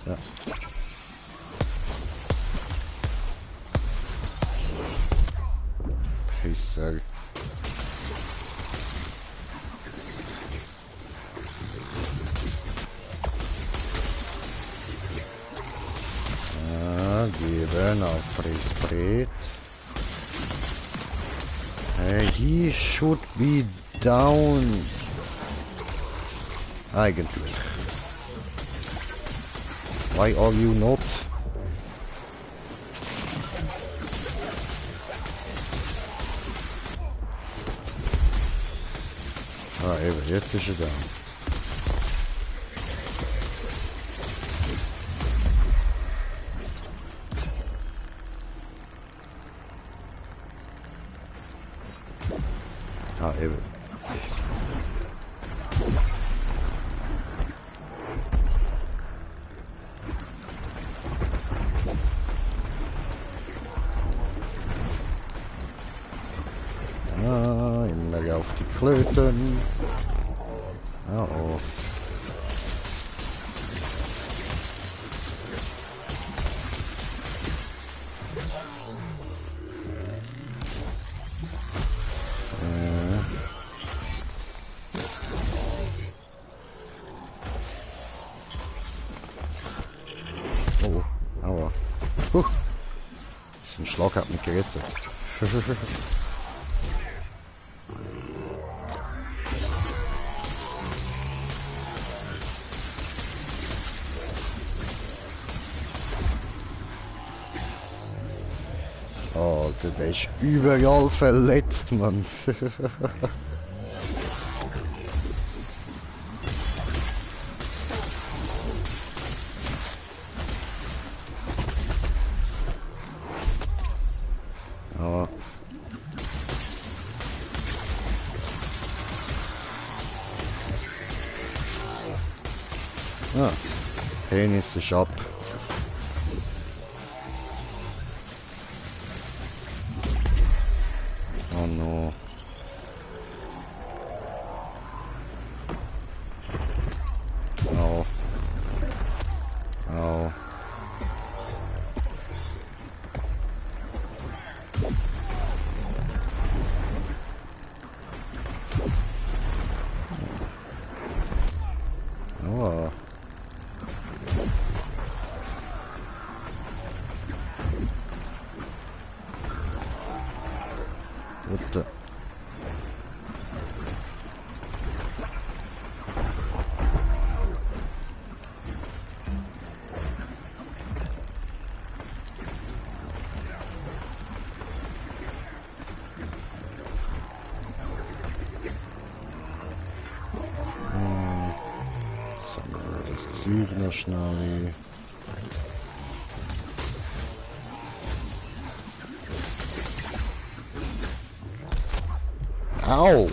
A: Ja. Pisser. Geben auf Fressbrett. He should be down. Eigentlich. Why are you not? Ah, eben, jetzt ist er da. Ah, eben. Ah, immer auf die Klöten. Ah, oh. Oh, aua. So ein Schlag hat mich gerettet. Alter, der ist überall verletzt, Mann. Ja. Ah, Penis ist ab. Oh no. Au. Au. Aua. What the? Sammeln wir das Zeug noch schnell. Au!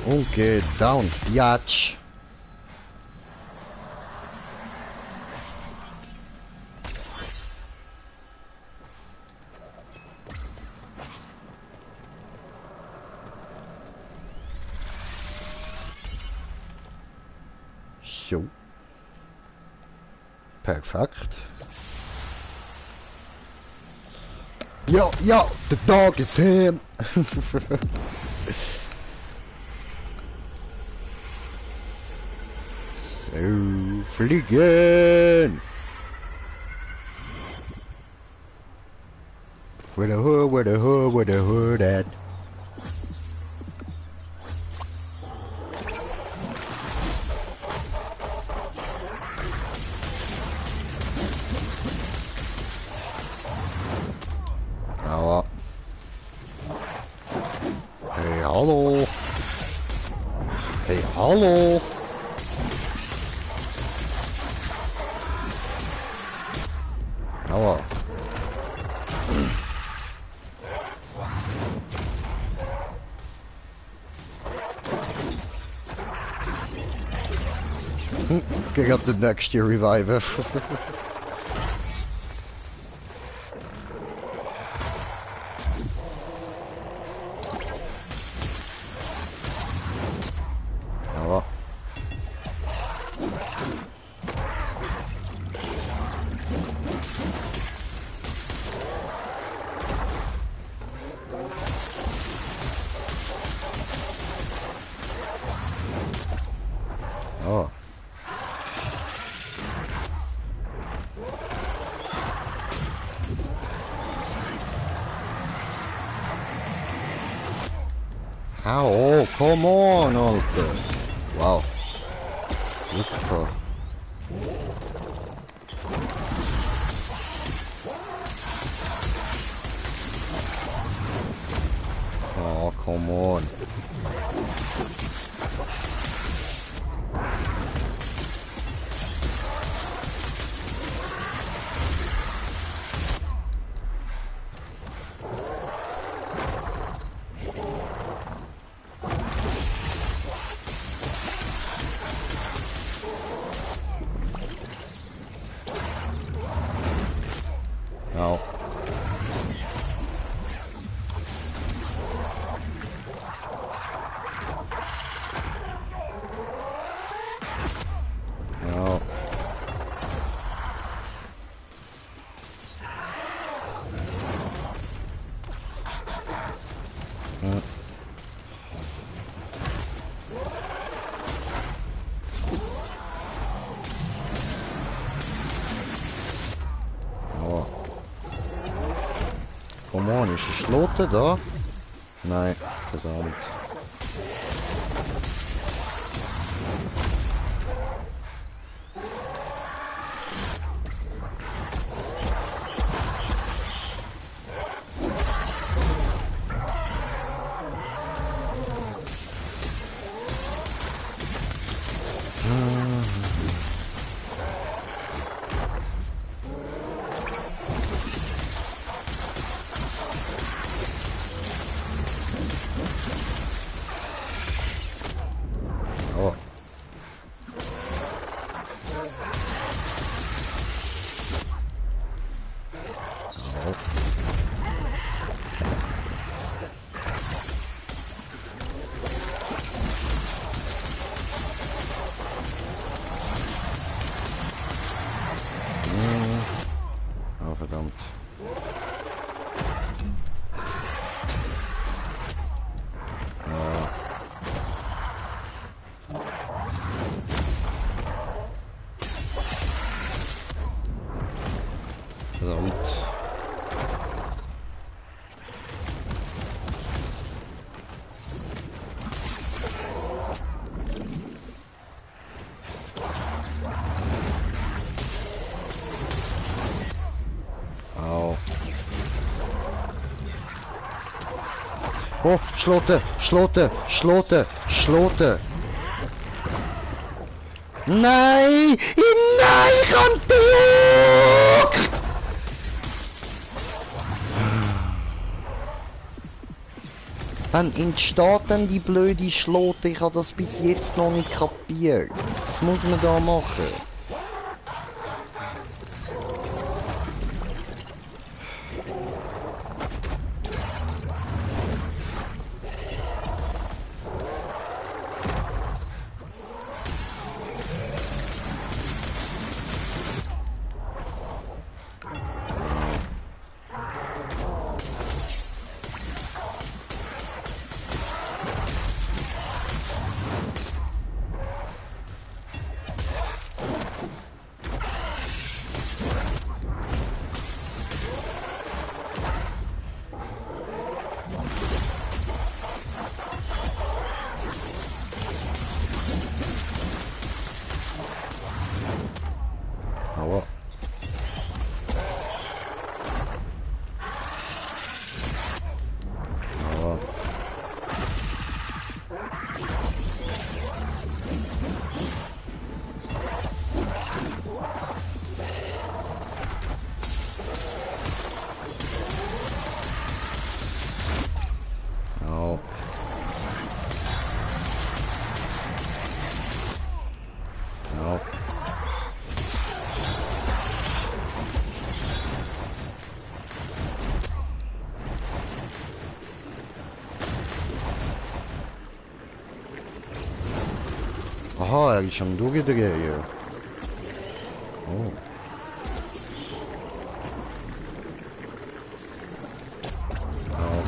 A: Und geht down, Biatch. Jo. Perfekt. Ja, ja, der Tag ist her. So, fliegen. Where the hood at? Aua. Hey, hallo. Hey, hallo. Aua. I got the next year reviver. Aua. Oh. Oh, come on, Alter. Wow. Super. Oh, come on. Oh. Oh. Oh. Come on, ist ein Schlote da? Nein, verdammt. Oh. Oh, verdammt. Verdammt. Au. Oh, Schlote, Schlote, Schlote, Schlote. Nein! Nein, ich hab gedrückt! Wann entsteht denn die blöde Schlote? Ich habe das bis jetzt noch nicht kapiert. Was muss man da machen? Aua. Aua. Au. Au. Aha, er ist am Durchdrehen. Oh. Au.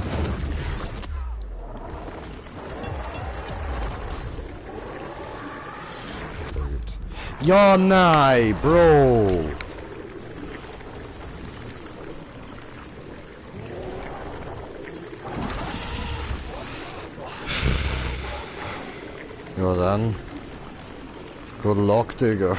A: Ja, nein, Bro. Ja dann. Good luck, Digga.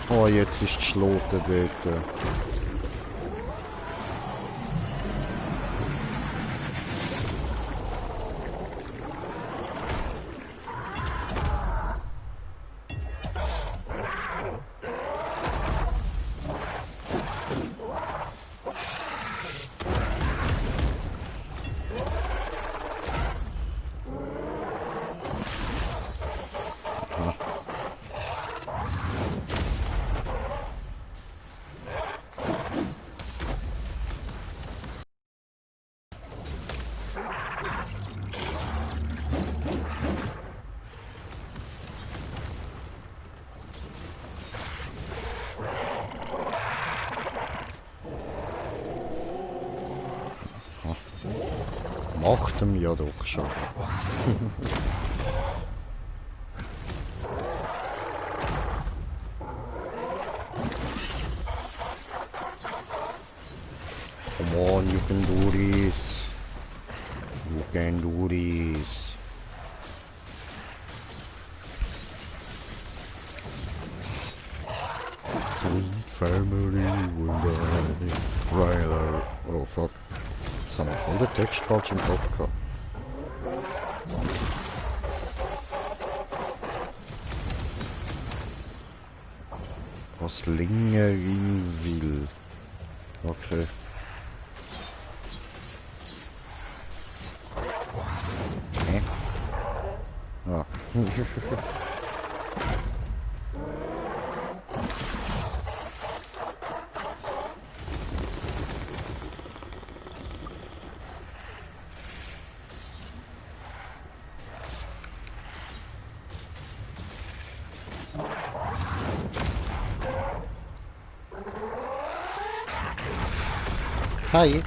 A: Oh, jetzt ist die Schlote dort. Macht ihm ja doch schon. Come on, you can do this. You can do this. Sweet family will die. Right. Oh fuck. Jetzt haben wir voll den Text falsch im Kopf gehabt. Was Lingerin will. Okay. Hä? Ah. Hi.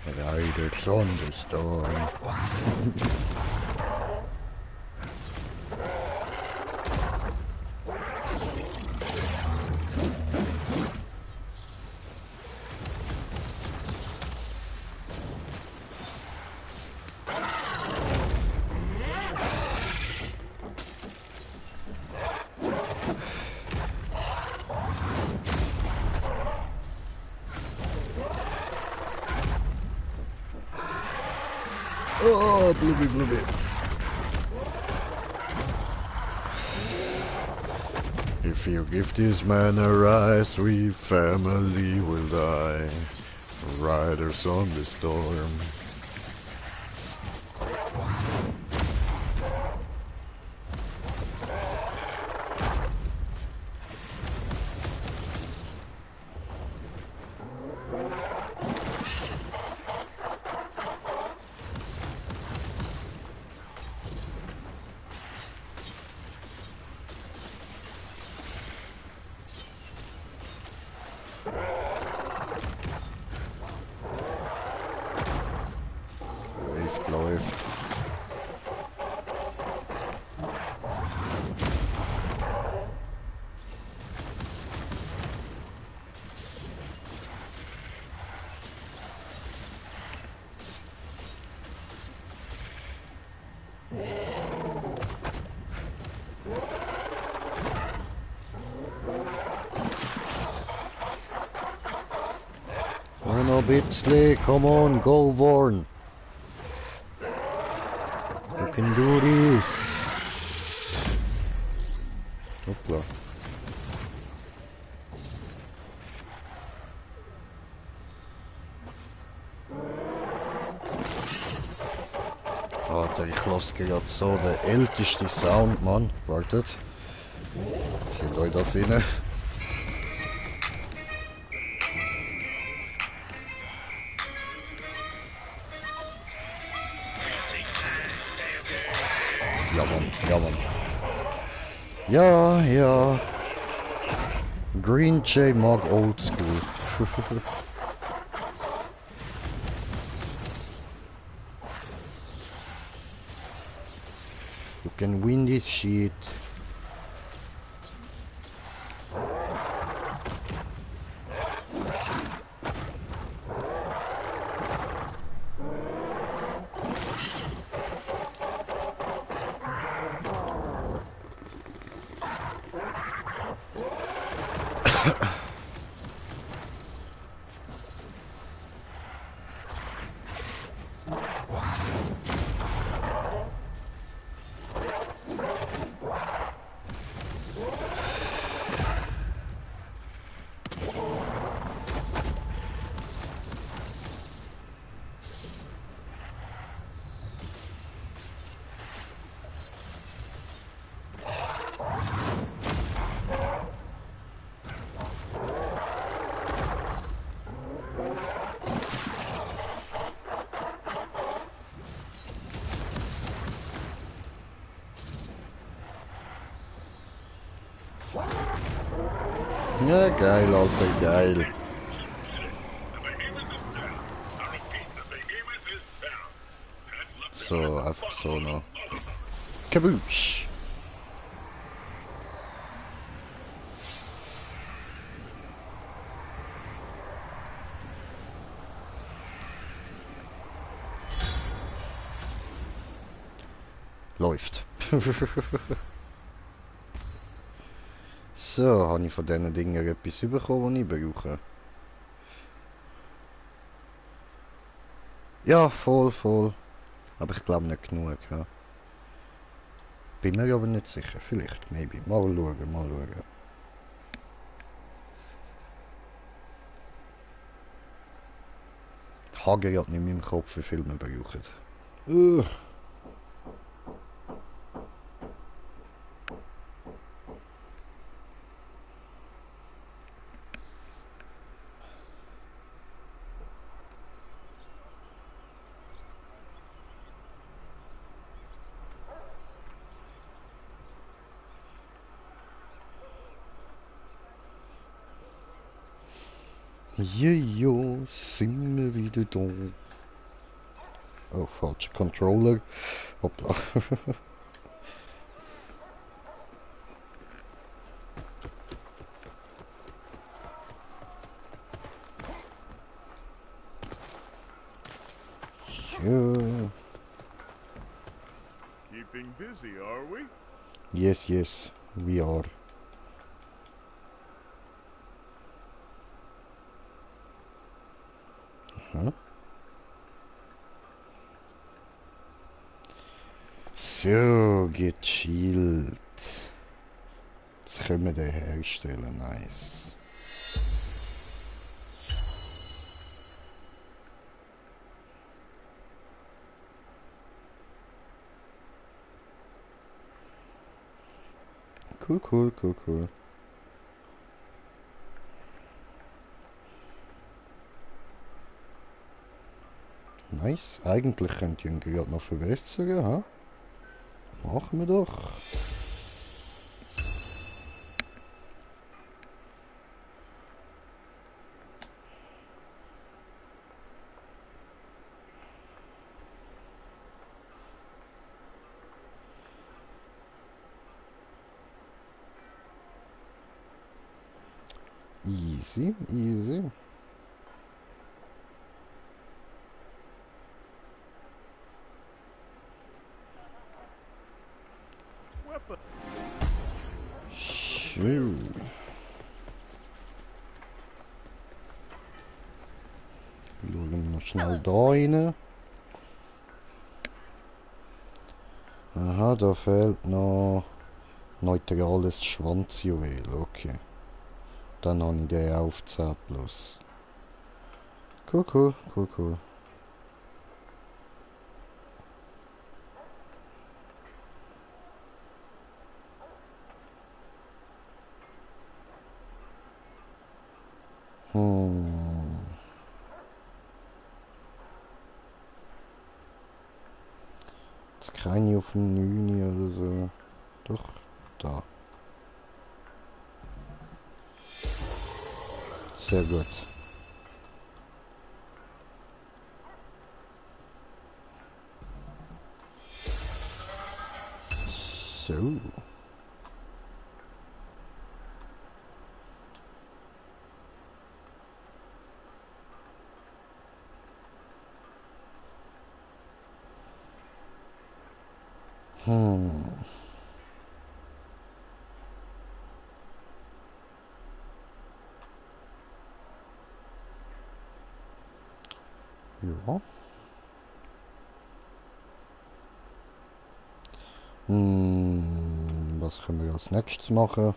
A: Riders on the storm. Oh, blubby. If you give this man a rise, we family will die. Riders on the storm. ein bisschen. Come on, go Warren. You can do this. Hoppla. Alter, ich lasse gerade so der älteste Sound, Mann. Wartet. Seht euch das rein? Ja, Mann, ja, Mann. Ja, ja. Green Jay mag old school. You can win this shit. Ja, geil, Alter, geil.
C: The behemoth is down. I repeat, the behemoth is down. That's left
A: So,
C: behind the
A: einfach so
C: bottom
A: noch.
C: of all of us.
A: Kaboosh! Läuft. So, habe ich von diesen Dingen etwas bekommen, was ich brauche? Ja, voll, voll. Aber ich glaube nicht genug. Ja. Bin mir aber nicht sicher. Vielleicht, maybe. Mal schauen, mal schauen. Hager hat nicht in meinem Kopf, wie viel wir brauchen. Jojo, sind wir wieder da. Oh, falscher Controller. Hoppla. Ja.
C: Keeping busy, are we?
A: Yes, yes, we are. Aha. So, gechillt. Jetzt können wir den herstellen, nice. Cool, cool, cool, cool. Nice. Eigentlich könnt ihr ihn gerade noch verbessern, ha? Machen wir doch. Easy, easy.
C: Weapon.
A: Schön. schnell da rein. Aha, da fehlt noch neutrales Schwanzjuwel. Okay. Dann habe ich den auf 10 plus. Cool, cool, cool, cool. Jetzt keine auf dem 9 oder so. Doch, da. Sehr gut. So. Ja. Was können wir als nächstes machen?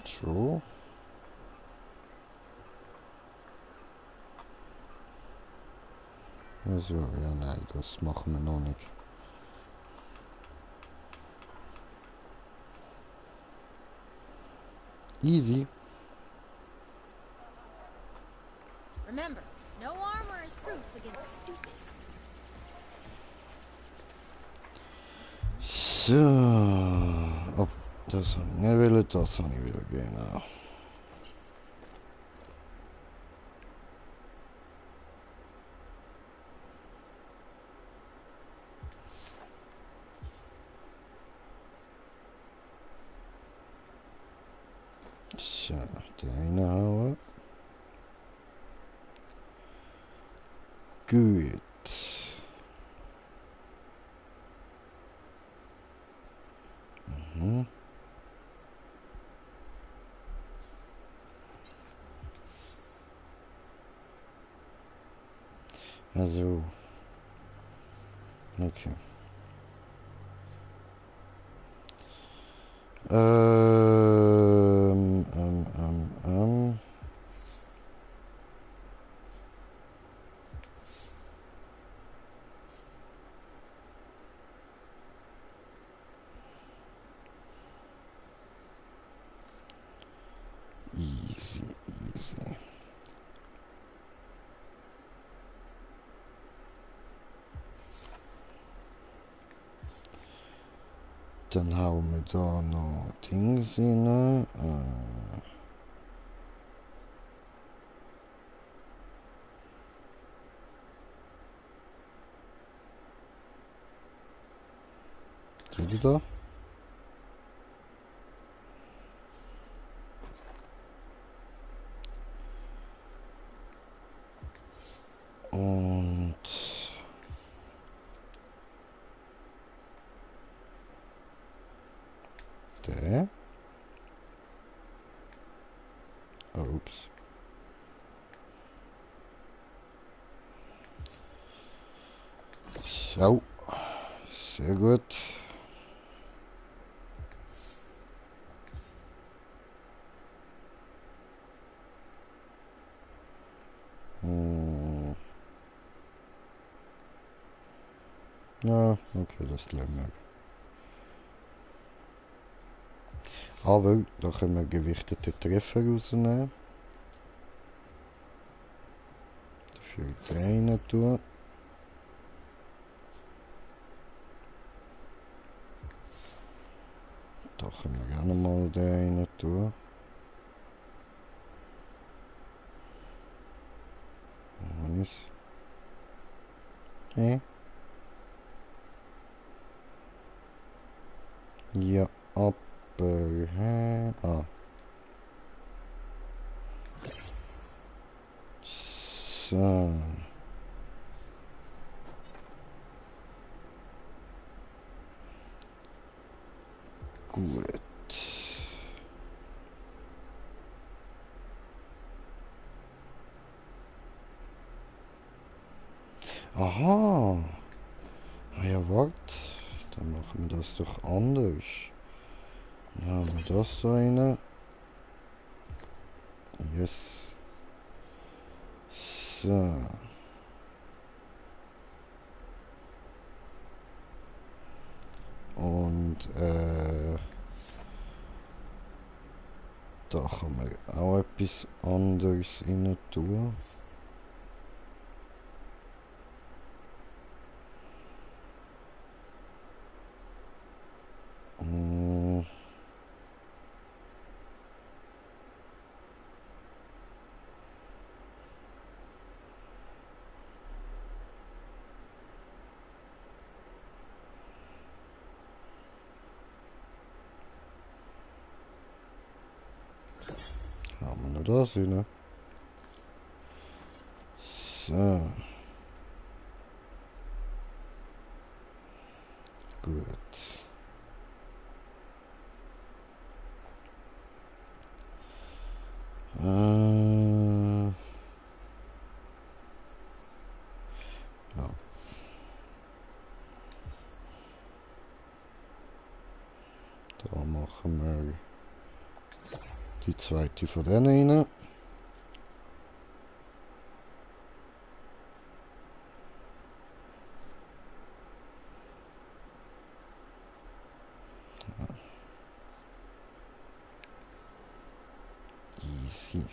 A: So. Also, ja, nein, das machen wir noch nicht. Easy.
E: Remember, no armor is proof against stupid.
A: So. Oh, das habe ich nicht wollen, das habe ich wollen, genau. So, die eine hauen. Gut. Also. Okay. Ähm, ähm, ähm, ähm. Easy, easy. Dann hauen wir da noch Dings rein. Seht ihr da? Und der. Oh, ups. So. Sehr gut. Ja, okay, das lassen wir. Aber da können wir gewichtete Treffer rausnehmen. Dafür den rein tun. Da können wir gerne mal den rein tun. Wo ist es? Ja, ab hä? Ah. So. Gut. Aha. Ah ja, warte. Dann machen wir das doch anders. Dann haben wir das da rein. Yes. So. Und da kann man auch etwas anderes rein tun. Mm. Haben wir noch das rein. So. Gut. Ja. Da machen wir die zweite von denen rein. Easy.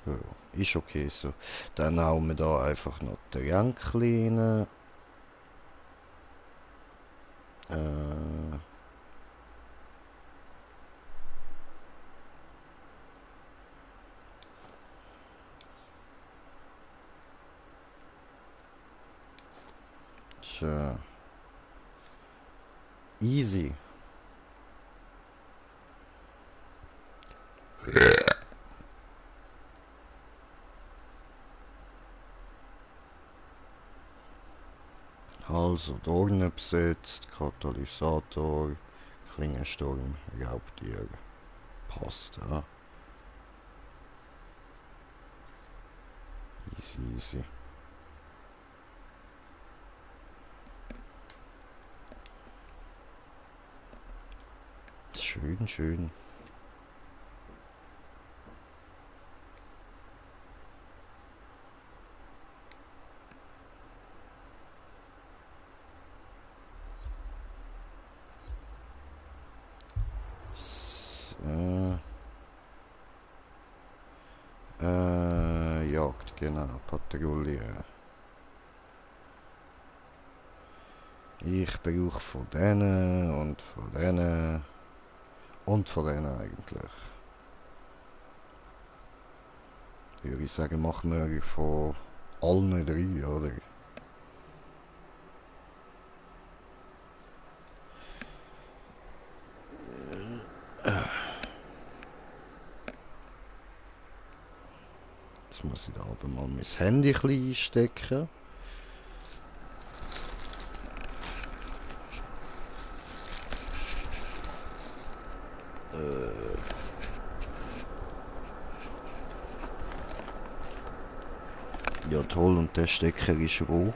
A: Ja, ist okay so. Dann hauen wir da einfach noch den Ränkel rein. Tja. Easy. Also, Dornen besetzt, Katalysator, Klingensturm, Raubtier. Passt, ja. Easy, easy. Schön, schön. Jagd, genau, Patrouille. Ich brauche von denen und von denen und von denen eigentlich. Würde ich sagen, machen wir von allen drei, oder? Jetzt muss ich da aber mal mein Handy ein bisschen einstecken. Ja toll, und der Stecker ist wo?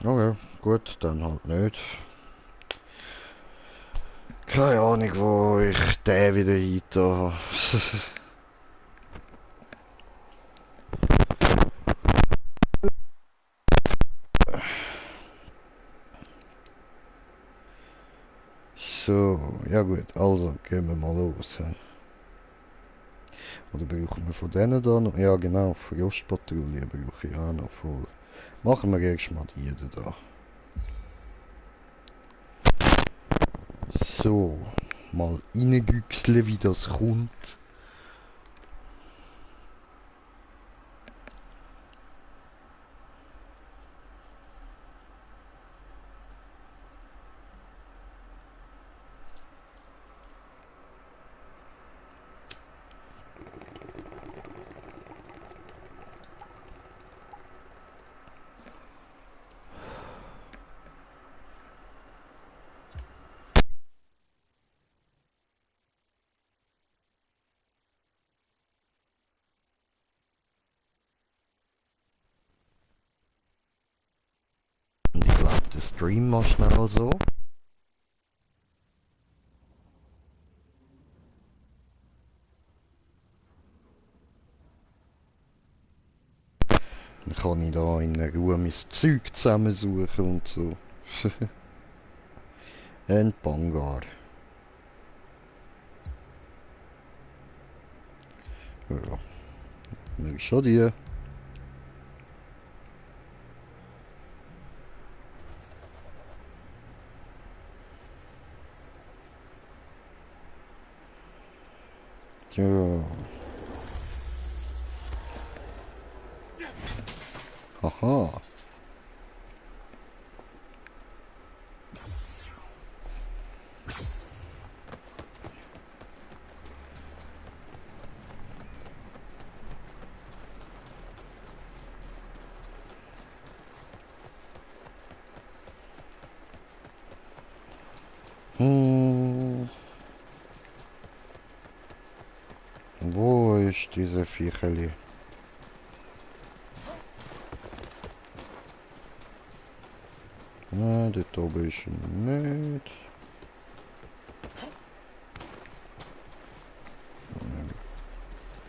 A: Okay, gut, dann halt nicht. Keine Ahnung, wo ich den wieder hinter habe. So, ja gut, also gehen wir mal los. He. Oder brauchen wir von denen da noch? Ja genau, Frostpatrouille brauche ich auch noch voll. Machen wir erstmal die da. So, mal reingüchseln, wie das kommt. Und ich glaube, der Stream mal schnell so. Dann kann ich da in Ruhe mein Zeug zusammensuchen und so. Ein Bangar. Ja, nur schon die. Ja. Aha. Hm. Wo ist diese Viecheli? Ah, dort oben ist er nicht.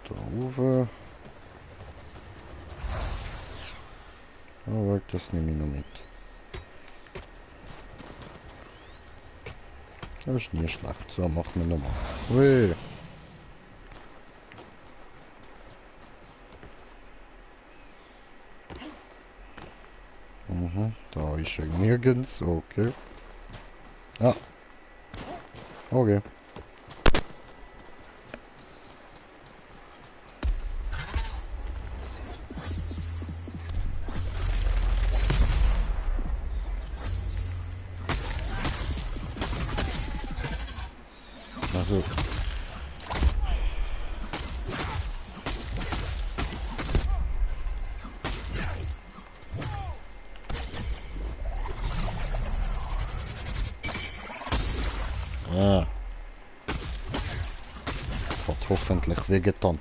A: Da oben. Aber das nehme ich noch mit. Das ist nie schlecht. So, machen wir nochmal. Ui. Mhm, da ist er nirgends. Okay. Ah. Okay. Also. Ah. Hat hoffentlich wehgetan.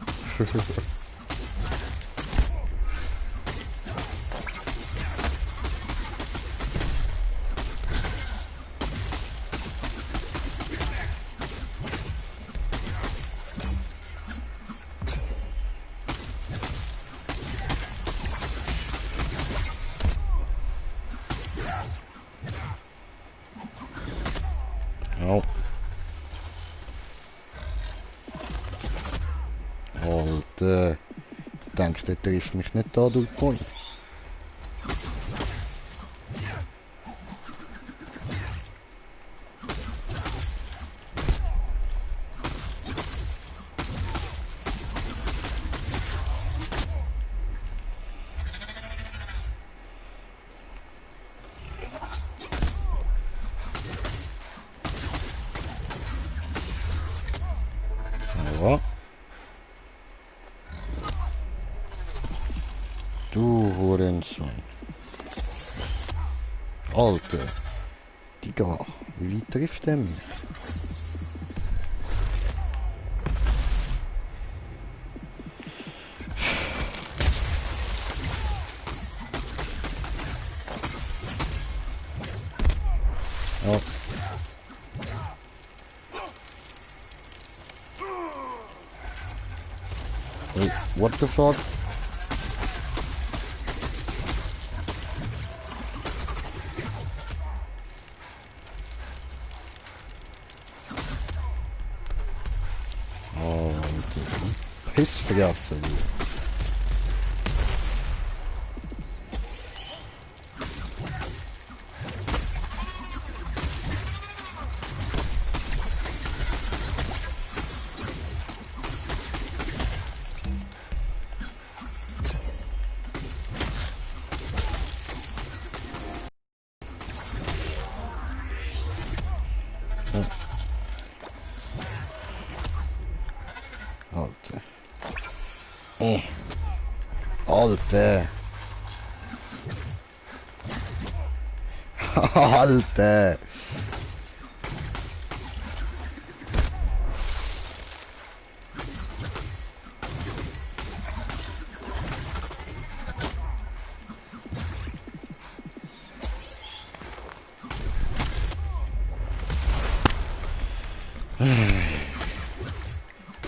A: Ja. Alter. Ich denke, der trifft mich nicht da durch Point. Ja. Du Hurensohn. Alter. Digga. Wie trifft er mich? Ja. Wait, what the fuck? Oh, Pissfresse. Alter. Alter. Alter.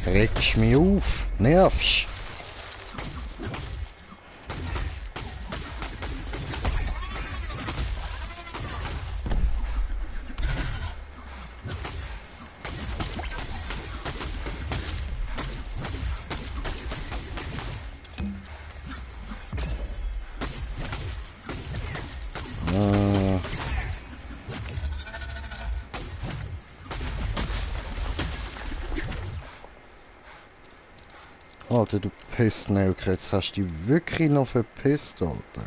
A: Regst mich auf, nervst. Alter, du Pissnelke, jetzt hast du dich wirklich noch verpisst, Alter.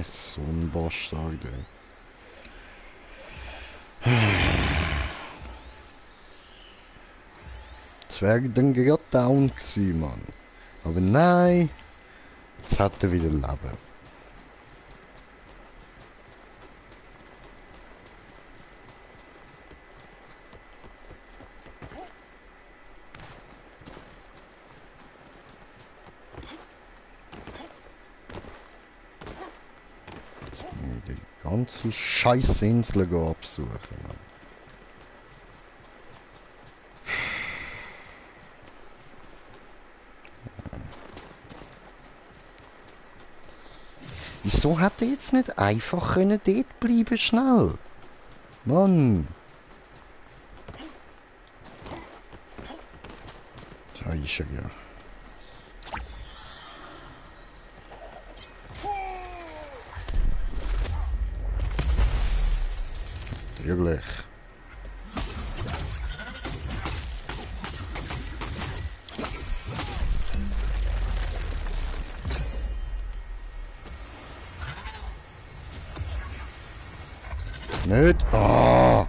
A: So ein Bastard, ey. Das wäre dann gerade down gewesen, Mann. Aber nein, jetzt hat er wieder Leben. Die ganze Scheißinsel absuchen, Mann. Wieso hat er jetzt nicht einfach können dort bleiben, schnell? Mann! Da ist er ja. Natürlich. Nicht? Ah!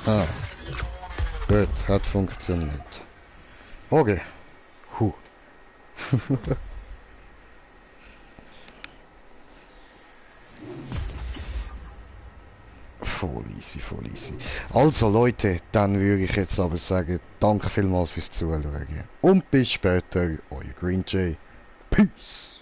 A: Ah, gut, hat funktioniert. Okay. Huh. Voll easy, voll easy. Also Leute, dann würde ich jetzt aber sagen, danke vielmals fürs Zuschauen. Und bis später, euer Green Jay. Peace!